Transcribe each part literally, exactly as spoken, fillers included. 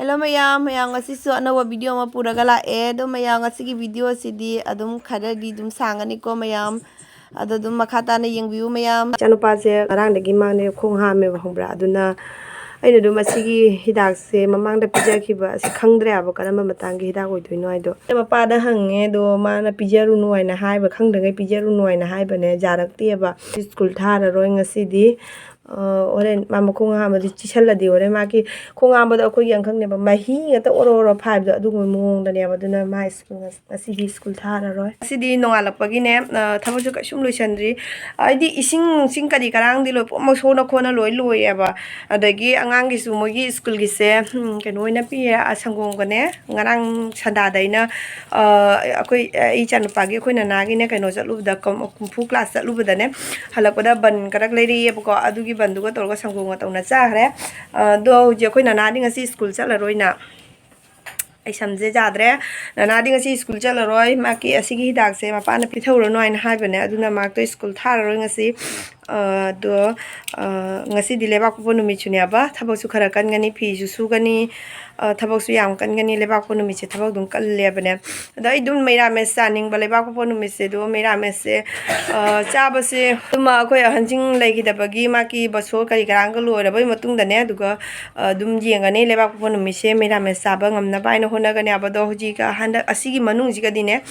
Hello ꯃꯌꯥꯝ, ꯃꯌꯥꯝ ꯉꯁꯤꯁꯨ ꯑꯅꯧꯕ ꯚꯤꯗꯤꯑꯣ ꯑꯃ ꯄꯨꯔꯒ ꯂꯥꯛꯑꯦ꯫ ꯑꯗꯣ ꯃꯌꯥꯝ, ꯉꯁꯤꯒꯤ ꯚꯤꯗꯤꯑꯣꯁꯤꯗꯤ ꯑꯗꯨꯝ ꯈꯔꯗꯤ ꯑꯗꯨꯝ ꯁꯥꯡꯉꯅꯤꯀꯣ ꯃꯌꯥꯝ, ꯑꯗꯣ ꯑꯗꯨꯝ ꯃꯈꯥ ꯇꯥꯅ ꯌꯦꯡꯕꯤꯌꯨ ꯃꯌꯥꯝ꯫ ꯏꯆꯥꯅꯨꯄꯥꯁꯦ ꯉꯔꯥꯡꯗꯒꯤ ꯃꯥꯅꯦ ꯈꯣꯡ ꯍꯥꯝꯃꯦꯕ, ꯈꯪꯕ꯭ꯔꯥ? ꯑꯗꯨꯅ ꯑꯩꯅ ꯑꯗꯨꯝ ꯑꯁꯤꯒꯤ ꯍꯤꯗꯥꯛꯁꯦ ꯃꯃꯥꯡꯗ ꯄꯤꯖꯈꯤꯕ ꯑꯁꯤ ꯈꯪꯗ꯭ꯔꯦ ꯍꯥꯏꯕ, ꯀꯔꯝꯕ ꯃꯇꯥꯡꯒꯤ ꯍꯤꯗꯥꯛ ꯑꯣꯏꯗꯣꯏꯅꯣ ꯍꯥꯏꯗꯣ꯫ ꯑꯩꯅ ꯃꯄꯥꯗ ꯍꯪꯉꯦ, ꯑꯗꯣ ꯃꯥꯅ ꯄꯤꯖꯔꯨꯅꯨ ꯍꯥꯏꯅ ꯍꯥꯏꯕ, ꯈꯪꯗ꯭ꯔꯤꯉꯩ ꯄꯤꯖꯔꯨꯅꯨ ꯍꯥꯏꯅ ꯍꯥꯏꯕꯅꯦ, ꯌꯥꯔꯛꯇꯦꯕ꯫ ꯁ꯭ꯀꯨꯜ ꯊꯥꯔꯔꯣꯏ ꯉꯁꯤꯗꯤ꯫ ꯑ, ꯍꯣꯔꯦꯟ ꯃꯥ ꯃꯈꯣꯡ ꯍꯥꯝꯕꯗꯤ ꯆꯤꯁꯜꯂꯗꯤ ꯍꯣꯔꯦꯟ ꯃꯥꯒꯤ ꯈꯣꯡ ꯍꯥꯝꯕꯗꯣ ꯑꯩꯈꯣꯏꯒꯤ ꯑꯪꯈꯛꯅꯦꯕ, ꯃꯍꯤ ꯉꯥꯛꯇ ꯑꯣꯔꯣ ꯑꯣꯔꯣ ꯐꯥꯏꯕꯗꯣ, ꯑꯗꯨꯒꯨꯝꯕ ꯃꯑꯣꯡꯗꯅꯦꯕ꯫ ꯑꯗꯨꯅ ꯃꯥ ꯁ꯭ꯀꯨꯜ ꯉꯁꯤꯗꯤ ꯁ꯭ꯀꯨꯜ ꯊꯥꯔꯔꯣꯏ꯫ ꯉꯁꯤꯗꯤ ꯅꯣꯡꯉꯥꯜꯂꯛꯄꯒꯤꯅꯦ, ꯑ, ꯊꯕꯛꯁꯨ ꯀꯩꯁꯨꯝ ꯂꯣꯏꯁꯟꯗ꯭ꯔꯤ꯫ ꯍꯥꯏꯗꯤ ꯏꯁꯤꯡ ꯅꯨꯡꯁꯤꯡ ꯀꯔꯤ ꯀꯔꯥꯡꯗꯤ ꯂꯣꯏ ꯄꯨꯝꯅꯃꯛ ꯁꯣꯟꯅ ꯈꯣꯠꯅ ꯂꯣꯏ ꯂꯣꯏꯌꯦꯕ꯫ ꯑꯗꯒꯤ ꯑꯉꯥꯡꯒꯤꯁꯨ ꯃꯣꯏꯒꯤ ꯁ꯭ꯀꯨꯜꯒꯤꯁꯦ, ꯎꯝ, ꯀꯩꯅꯣ ꯑꯣꯏꯅ ꯄꯤꯌꯦ, ꯑ, ꯁꯪꯒꯣꯝꯒꯅꯦ꯫ ꯉꯔꯥꯡ ꯁꯟꯗꯥꯗ ꯑꯩꯅ, ꯑ, ꯑꯩꯈꯣꯏ, ꯑꯩ ꯏꯆꯥꯅꯨꯄꯥꯒꯤ ꯑꯩꯈꯣꯏ ꯅꯅꯥꯒꯤꯅꯦ ꯀꯩꯅꯣ ꯆꯠꯂꯨꯕꯗ, ꯀꯝ-, ꯀꯨꯝꯐꯨ ꯀ꯭ꯂꯥꯁ ꯆꯠꯂꯨꯕꯗꯅꯦ, ꯍꯜꯂꯛꯄꯗ ꯕꯟ ꯀꯔꯛ ꯂꯩꯔꯛꯑꯦꯕꯀꯣ, ꯑꯗꯨꯒꯤ ꯕꯟꯗꯨꯒ ꯇꯧꯔꯒ ꯁꯪꯒꯣꯝꯒ ꯇꯧꯅ ꯆꯥꯈ꯭ꯔꯦ꯫ ꯑ, ꯑꯗꯣ ꯍꯧꯖꯤꯛ ꯑꯩꯈꯣꯏ ꯅꯅꯥꯗꯤ ꯉꯁꯤ ꯁ꯭ꯀꯨꯜ ꯆꯠꯂꯔꯣꯏꯅ꯫ ꯑꯩ ꯁꯝꯁꯦ ꯌꯥꯗ꯭ꯔꯦ꯫ ꯅꯅꯥꯗꯤ ꯉꯁꯤ ꯁ꯭ꯀꯨꯜ ꯆꯠꯂꯔꯣꯏ꯫ ꯃꯥꯒꯤ ꯑꯁꯤꯒꯤ ꯍꯤꯗꯥꯛꯁꯦ ꯃꯄꯥꯅ ꯄꯤꯊꯧꯔꯅꯨ ꯍꯥꯏꯅ ꯍꯥꯏꯕꯅꯦ꯫ ꯑꯗꯨꯅ ꯃꯥꯗꯣ ꯁ꯭ꯀꯨꯜ ꯊꯥꯔꯔꯣꯏ ꯉꯁꯤ꯫ ꯑ, ꯑꯗꯣ, ꯑ, ꯉꯁꯤꯗꯤ ꯂꯩꯕꯥꯛꯄꯣꯛꯄ ꯅꯨꯃꯤꯠꯁꯨꯅꯦꯕ꯫ ꯊꯕꯛꯁꯨ ꯈꯔ ꯀꯟꯒꯅꯤ, ꯐꯤꯁꯨ ꯁꯨꯒꯅꯤ, ꯑ, ꯊꯕꯛꯁꯨ ꯌꯥꯝ ꯀꯟꯒꯅꯤ꯫ ꯂꯩꯕꯥꯛꯄꯣꯛꯄ ꯅꯨꯃꯤꯠꯁꯦ ꯊꯕꯛ ꯑꯗꯨꯝ ꯀꯜꯂꯦꯕꯅꯦ꯫ ꯑꯗꯣ ꯑꯩ ꯑꯗꯨꯝ ꯃꯩꯔꯥꯃꯦꯁ ꯆꯥꯅꯤꯡꯕ ꯂꯩꯕꯥꯛꯄꯣꯛꯄ ꯅꯨꯃꯤꯠꯁꯦ꯫ ꯑꯗꯨꯒ ꯃꯩꯔꯥꯃꯦꯁꯁꯦ, ꯑ, ꯆꯥꯕꯁꯦ ꯑꯗꯨꯝ ꯑꯩꯈꯣꯏ ꯑꯍꯟꯁꯤꯡ ꯂꯩꯈꯤꯗꯕꯒꯤ ꯃꯥꯒꯤ ꯕꯁꯣꯔ ꯀꯔꯤ ꯀꯔꯥꯡꯒ ꯂꯣꯏꯔꯕꯩ ꯃꯇꯨꯡꯗꯅꯦ, ꯑꯗꯨꯒ ꯑꯗꯨꯝ ꯌꯦꯡꯒꯅꯤ꯫ ꯂꯩꯕꯥꯛꯄꯣꯛꯄ ꯅꯨꯃꯤꯠꯁꯦ ꯃꯩꯔꯥꯃꯦꯁ ꯆꯥꯕ ꯉꯝꯅꯕ ꯍꯥꯏꯅ ꯍꯣꯠꯅꯒꯅꯤ ꯍꯥꯏꯕ꯫ ꯑꯗꯣ ꯍꯧꯖꯤꯛ ꯍꯟꯗꯛ ꯑꯁꯤꯒꯤ ꯃꯅꯨꯡꯁꯤꯒꯗꯤꯅꯦ,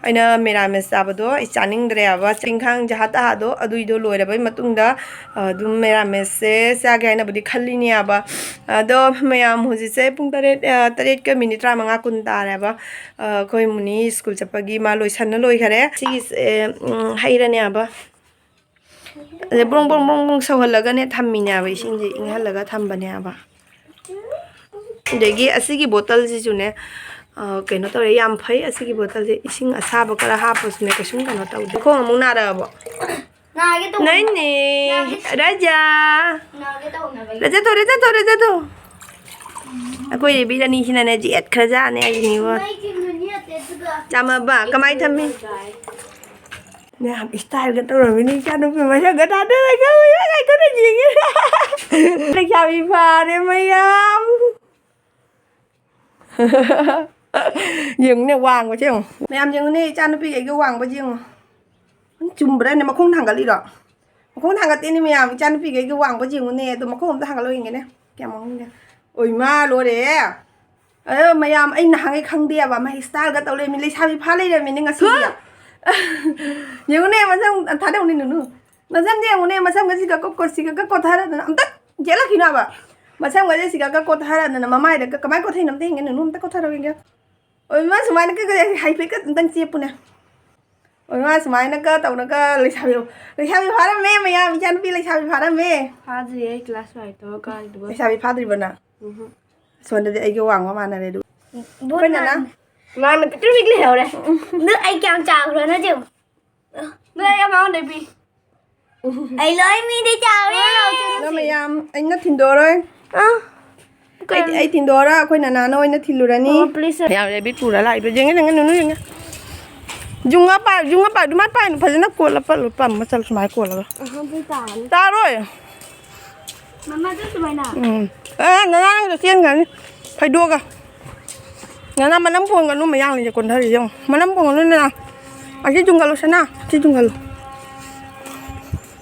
ꯑꯩꯅ ꯃꯩꯔꯥꯃꯦꯁ ꯆꯥꯕꯗꯣ ꯑꯩ ꯆꯥꯅꯤꯡꯗ꯭ꯔꯦ ꯍꯥꯏꯕ꯫ ꯆꯤꯡꯈꯥꯡ ꯖꯍꯥ ꯇꯍꯥꯗꯣ ꯑꯗꯨꯏꯗꯣ ꯂꯣꯏꯔꯕꯩ ꯃꯇꯨꯡꯗ, ꯑꯗꯨꯝ ꯃꯩꯔꯥꯃꯦꯁꯁꯦ ꯆꯥꯒꯦ ꯍꯥꯏꯅꯕꯨꯗꯤ ꯈꯜꯂꯤꯅꯦ ꯍꯥꯏꯕ꯫ ꯑꯗꯣ ꯃꯌꯥꯝ, ꯍꯧꯖꯤꯛꯁꯦ ꯄꯨꯡ ꯇꯔꯦꯠ, ꯑ, ꯇꯔꯦꯠꯀ ꯃꯤꯅꯤꯠ ꯇꯔꯥꯃꯉꯥ ꯀꯨꯟ ꯇꯥꯔꯦꯕ꯫ ꯑ, ꯑꯩꯈꯣꯏ ꯃꯨꯅꯤ ꯁ꯭ꯀꯨꯜ ꯆꯠꯄꯒꯤ ꯃꯥ ꯂꯣꯏꯁꯟꯅ ꯂꯣꯏꯈꯔꯦ꯫ ꯁꯤꯒꯤꯁꯦ, ꯎꯝ, ꯍꯩꯔꯅꯦꯕ꯫ ꯑꯗꯩ ꯕ꯭ꯔꯣꯡ ꯕ꯭ꯔꯣꯡ ꯕ꯭ꯔꯣꯡ ꯕ꯭ꯔꯣꯡ ꯁꯧꯍꯜꯂꯒꯅꯦ ꯊꯝꯃꯤꯅꯦꯕ, ꯏꯁꯤꯡꯁꯦ ꯏꯪꯍꯜꯂꯒ ꯊꯝꯕꯅꯦꯕ꯫ ꯑꯗꯒꯤ ꯑꯁꯤꯒꯤ ꯕꯣꯇꯜꯁꯤꯁꯨꯅꯦ, ꯑ, ꯀꯩꯅꯣ ꯇꯧꯔꯦ, ꯌꯥꯝ ꯐꯩ꯫ ꯑꯁꯤꯒꯤ ꯕꯣꯇꯜꯁꯦ ꯏꯁꯤꯡ ꯑꯁꯥꯕ ꯈꯔ ꯍꯥꯞꯄꯁꯨꯅꯦ ꯀꯩꯁꯨꯝ ꯀꯩꯅꯣ ꯇꯧꯗꯦ꯫ ꯈꯣꯡ ꯑꯃꯨꯛ ꯅꯥꯔꯛꯑꯕꯣ? ꯅꯥꯒꯦ ꯇꯧꯕꯅꯦ꯫ ꯅꯅꯦ, ꯅꯥꯒꯦ ꯇꯧ-, ꯔꯖꯥ꯫ ꯅꯥꯒꯦ ꯇꯧꯅꯕꯒꯤ꯫ ꯔꯖꯥ ꯇꯣ, ꯔꯖꯥ ꯇꯣ, ꯔꯖꯥ ꯇꯣ꯫ ꯑꯩꯈꯣꯏ ꯕꯦꯕꯤ ꯔꯥꯅꯤꯁꯤꯅꯅꯦ ꯖꯦꯠ ꯈꯔ ꯖꯥꯠꯅꯦ ꯍꯥꯏꯁꯤꯅꯤꯕꯣ꯫ ꯃꯩꯒꯤ ꯃꯅꯤ ꯑꯇꯦꯛꯄꯗ ꯆꯥꯝꯃꯕ? ꯀꯃꯥꯏ ꯊꯝꯃꯤ? ꯃꯌꯥꯝ ꯏꯁꯇꯥꯏꯜꯒ ꯇꯧꯔꯝꯃꯤꯅꯤ ꯏꯆꯥꯅꯨꯄꯤ ꯃꯁꯛꯒ ꯊꯥꯗꯔꯒ ꯃꯌꯥꯝ ꯀꯥꯏꯊꯣꯛꯅ ꯌꯦꯡꯉꯤ꯫ ꯂꯩꯁꯥꯕꯤ ꯐꯥꯔꯦ ꯃꯌꯥꯝ꯫ ꯌꯦꯡꯉꯨꯅꯦ, ꯋꯥꯡꯕꯁꯦ ꯌꯦꯡꯉꯨ꯫ ꯃꯌꯥꯝ ꯌꯦꯡꯉꯨꯅꯦ, ꯏꯆꯥꯅꯨꯄꯤꯒꯤ ꯑꯩꯒꯤ ꯋꯥꯡꯕꯁꯦ ꯌꯦꯡꯉꯨ꯫ ꯆꯨꯝꯕ꯭ꯔꯥꯅꯦ? ꯃꯈꯣꯡ ꯊꯥꯡꯒꯠꯂꯤꯔꯣ? ꯃꯈꯣꯡ ꯊꯥꯡꯒꯠꯇꯦꯅꯦ ꯃꯌꯥꯝ, ꯏꯆꯥꯅꯨꯄꯤꯒꯤ ꯑꯩꯒꯤ ꯋꯥꯡꯕꯁꯦ ꯌꯦꯡꯉꯨꯅꯦ꯫ ꯑꯗꯣ ꯃꯈꯣꯡ ꯑꯝꯇ ꯊꯥꯡꯒꯠꯂꯒ ꯌꯦꯡꯒꯦꯅꯦ꯫ ꯀꯌꯥꯝ ꯋꯥꯡꯉꯤꯒꯦ? ꯑꯣꯏ ꯃꯥ, ꯂꯣꯏꯔꯦ꯫ ꯑꯗꯣ ꯃꯌꯥꯝ, ꯑꯩ ꯅꯍꯥꯟꯒꯩ ꯈꯪꯗꯦꯕ, ꯃꯥ ꯁ꯭ꯇꯥꯏꯜꯒ ꯇꯧ ꯂꯩꯔꯝꯃꯤ, ꯂꯩꯁꯥꯕꯤ ꯐꯥ ꯂꯩꯔꯝꯃꯤꯅꯦ ꯉꯁꯤꯗꯤ꯫ ꯍꯥ? ꯌꯦꯡꯉꯨꯅꯦ, ꯃꯁꯝ ꯊꯥꯗꯧꯅꯦ ꯅꯨꯅꯨ꯫ ꯃꯁꯝꯁꯦ ꯌꯦꯡꯉꯨꯅꯦ, ꯃꯁꯝꯒꯁꯤꯒ ꯀꯣ-, ꯀꯣ-, ꯁꯤꯒ ꯀꯣꯊꯔꯗꯅ ꯑꯝꯇ ꯌꯦꯠꯂꯛꯈꯤꯅꯣ ꯍꯥꯏꯕ꯫ ꯃꯁꯝꯒꯁꯦ ꯁꯤꯒ ꯀꯣꯊꯔꯗꯅ ꯃꯃꯥꯏꯗ ꯀ-, ꯀꯃꯥꯏ ꯀꯣꯊꯩꯅꯣ ꯑꯝꯇ ꯌꯦꯡꯒꯦ ꯅꯨꯅꯨ, ꯑꯝꯇ ꯀꯣꯊꯔꯣ ꯌꯦꯡꯒꯦ꯫ ꯑꯣꯏ ꯃꯥ, ꯁꯨꯃꯥꯏꯅ ꯀ-, ꯀ-, ꯍꯥꯏꯐꯦꯠꯀ ꯑꯝꯇꯪ ꯆꯦꯞꯄꯨꯅꯦ꯫ ꯑꯣꯏ ꯃꯥ, ꯁꯨꯃꯥꯏꯅꯀ ꯇꯧꯅꯒ ꯂꯩꯁꯥꯕꯤ, ꯂꯩꯁꯥꯕꯤ ꯐꯥꯔꯝꯃꯦ ꯃꯌꯥꯝ, ꯏꯆꯥꯅꯨꯄꯤ ꯂꯩꯁꯥꯕꯤ ꯐꯥꯔꯝꯃꯦ꯫ ꯐꯥꯗ꯭ꯔꯤꯌꯦ, ꯑꯩ ꯀ꯭ꯂꯥꯁ ꯐꯥꯏꯚ ꯇꯧꯔ ꯀꯥꯔꯤꯗꯨꯕꯨ꯫ ꯂꯩꯁꯥꯕꯤ ꯐꯥꯗ꯭ꯔꯤꯕꯣ ꯅꯪ? ꯎꯝꯍꯨꯝ꯫ ꯁꯣꯝꯗꯗꯤ ꯑꯩꯒ ꯋꯥꯡꯕ ꯃꯥꯟꯅꯔꯦ ꯑꯗꯨ꯫ ꯕꯣꯠ ꯑꯩꯈꯣꯏꯅ ꯃꯥꯟ-, ꯅꯪ ꯃꯥꯟꯅ ꯄꯤꯛꯇ꯭ꯔꯨ ꯄꯤꯛ ꯂꯩꯍꯧꯔꯦ꯫ ꯎꯝ꯫ ꯑꯗꯨ ꯑꯩ ꯀꯌꯥꯝ ꯆꯥꯎꯈ꯭ꯔꯅꯣ ꯌꯦꯡꯉꯨ꯫ ꯑꯗꯨ ꯑꯩ ꯑꯃꯉꯣꯟꯗ ꯄꯤ꯫ ꯑꯩ ꯂꯣꯏ ꯃꯤꯗꯤ ꯆꯥꯎꯔꯦ꯫ ꯅꯪ ꯃꯌꯥꯝ ꯑꯩꯅ ꯊꯤꯟꯗꯣꯛꯑꯔꯣꯏ꯫ ꯑꯥ꯫ ꯑꯩ, ꯑꯩ ꯊꯤꯟꯗꯣꯛꯑꯔꯣꯏ, ꯑꯩꯈꯣꯏ ꯅꯅꯥꯅ ꯑꯣꯏꯅ ꯊꯤꯜꯂꯨꯔꯅꯤ꯫ ꯑꯣ, please, sir꯫ ꯌꯥꯝ rabbit ꯄꯨꯔ ꯂꯥꯛꯏꯕ꯫ ꯌꯦꯡꯉꯦ, ꯌꯦꯡꯉꯦ, ꯅꯨꯅꯨ ꯌꯦꯡꯉꯦ꯫ ꯖꯨꯡꯉꯥ ꯄꯥꯏ, ꯖꯨꯡꯉꯥ ꯄꯥꯏ, ꯑꯗꯨꯃꯥꯏꯅ ꯄꯥꯏꯅꯨ, ꯐꯖꯅ ꯀꯣꯜꯂ ꯄꯠꯂꯨ, ꯄꯝꯃ ꯆꯠꯂꯨ, ꯁꯨꯃꯥꯏꯅ ꯀꯣꯜꯂꯒ꯫ ꯑꯍꯥ, ꯑꯗꯨ ꯇꯥꯔꯅꯤ꯫ ꯇꯥꯔꯣꯏ꯫ ꯃꯃꯥ, ꯑꯗꯨ ꯁꯨꯃꯥꯏꯅ? ꯎꯝ꯫ ꯑꯦ, ꯅꯅꯥ ꯅꯪꯗꯣ ꯆꯦꯟꯈ꯭ꯔꯅꯤ꯫ ꯐꯩꯗꯣꯛꯑꯒ꯫ ꯅꯅꯥ ꯃꯅꯝ ꯐꯣꯟꯒꯅꯨ, ꯃꯌꯥꯡꯂꯤꯁꯦ ꯀꯣꯟꯊꯔꯤꯁꯦ ꯌꯦꯡꯉꯣ꯫ ꯃꯅꯝ ꯐꯣꯟꯒꯅꯨ, ꯅꯅꯥ꯫ ꯑꯁꯤ ꯆꯨꯡꯒꯜꯂꯨ, ꯁꯅꯥ꯫ ꯁꯤ ꯆꯨꯡꯒꯜꯂꯨ꯫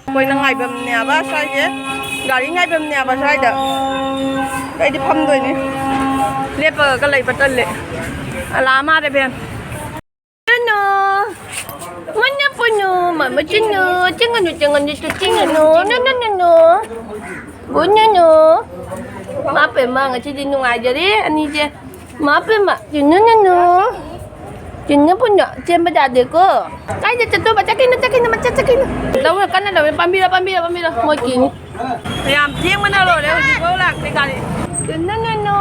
ꯑꯩꯈꯣꯏꯅ ꯉꯥꯏꯐꯝꯅꯦꯕ ꯁ꯭ꯋꯥꯏꯁꯦ꯫ ꯒꯥꯔꯤ ꯉꯥꯏꯐꯝꯅꯦꯕ ꯁ꯭ꯋꯥꯏꯗ꯫ ꯑꯩꯗꯤ ꯐꯝꯗꯣꯏꯅꯤ꯫ ꯂꯦꯞꯄꯒ ꯂꯩꯕ ꯇꯜꯂꯦ꯫ ꯑꯂꯥ ꯃꯥꯔꯦ ꯕꯦꯝ꯫ ꯄꯨꯅꯨ꯫ ꯃꯨꯟꯅ ꯄꯨꯅꯨ꯫ ꯃꯃ ꯆꯨꯅꯨ꯫ ꯆꯤꯡꯉꯅꯨ, ꯆꯤꯡꯉꯅꯨ, ꯆꯤꯡꯉꯅꯨ꯫ ꯅꯨ, ꯅꯨ, ꯅꯨ, ꯅꯨ꯫ ꯄꯨꯅꯨ, ꯅꯨ꯫ ꯃꯥ ꯄꯦꯝꯃ, ꯉꯁꯤꯗꯤ ꯅꯨꯡꯉꯥꯏꯖꯔꯦ ꯑꯅꯤꯁꯦ꯫ ꯃꯥ ꯄꯦꯝꯃ, ꯆꯨꯅꯨ, ꯅꯨ, ꯅꯨ꯫ ꯆꯨꯅꯨ, ꯄꯨꯅꯨ꯫ ꯆꯦꯟꯕ ꯌꯥꯗꯦꯀꯣ꯫ ꯀꯥꯏꯗ ꯆꯠꯇꯣꯏꯕ? ꯆꯠꯈꯤꯅꯨ, ꯆꯠꯈꯤꯅꯨ, ꯃꯆꯥ ꯆꯠꯈꯤꯅꯨ꯫ ꯂꯧꯔ ꯀꯟꯅ ꯂꯧꯔꯦ꯫ ꯄꯥꯝꯕꯤꯔꯣ, ꯄꯥꯝꯕꯤꯔꯣ, ꯄꯥꯝꯕꯤꯔꯣ꯫ ꯃꯣꯏ ꯀꯤꯅꯤ꯫ ꯌꯥꯝ ꯊꯦꯡꯕꯅ ꯂꯣꯏꯔꯦ, ꯍꯧꯖꯤꯛꯐꯥꯎ ꯂꯥꯛꯇꯦ ꯒꯥꯔꯤ꯫ ꯅꯣ, ꯅꯣ, ꯅꯣ꯫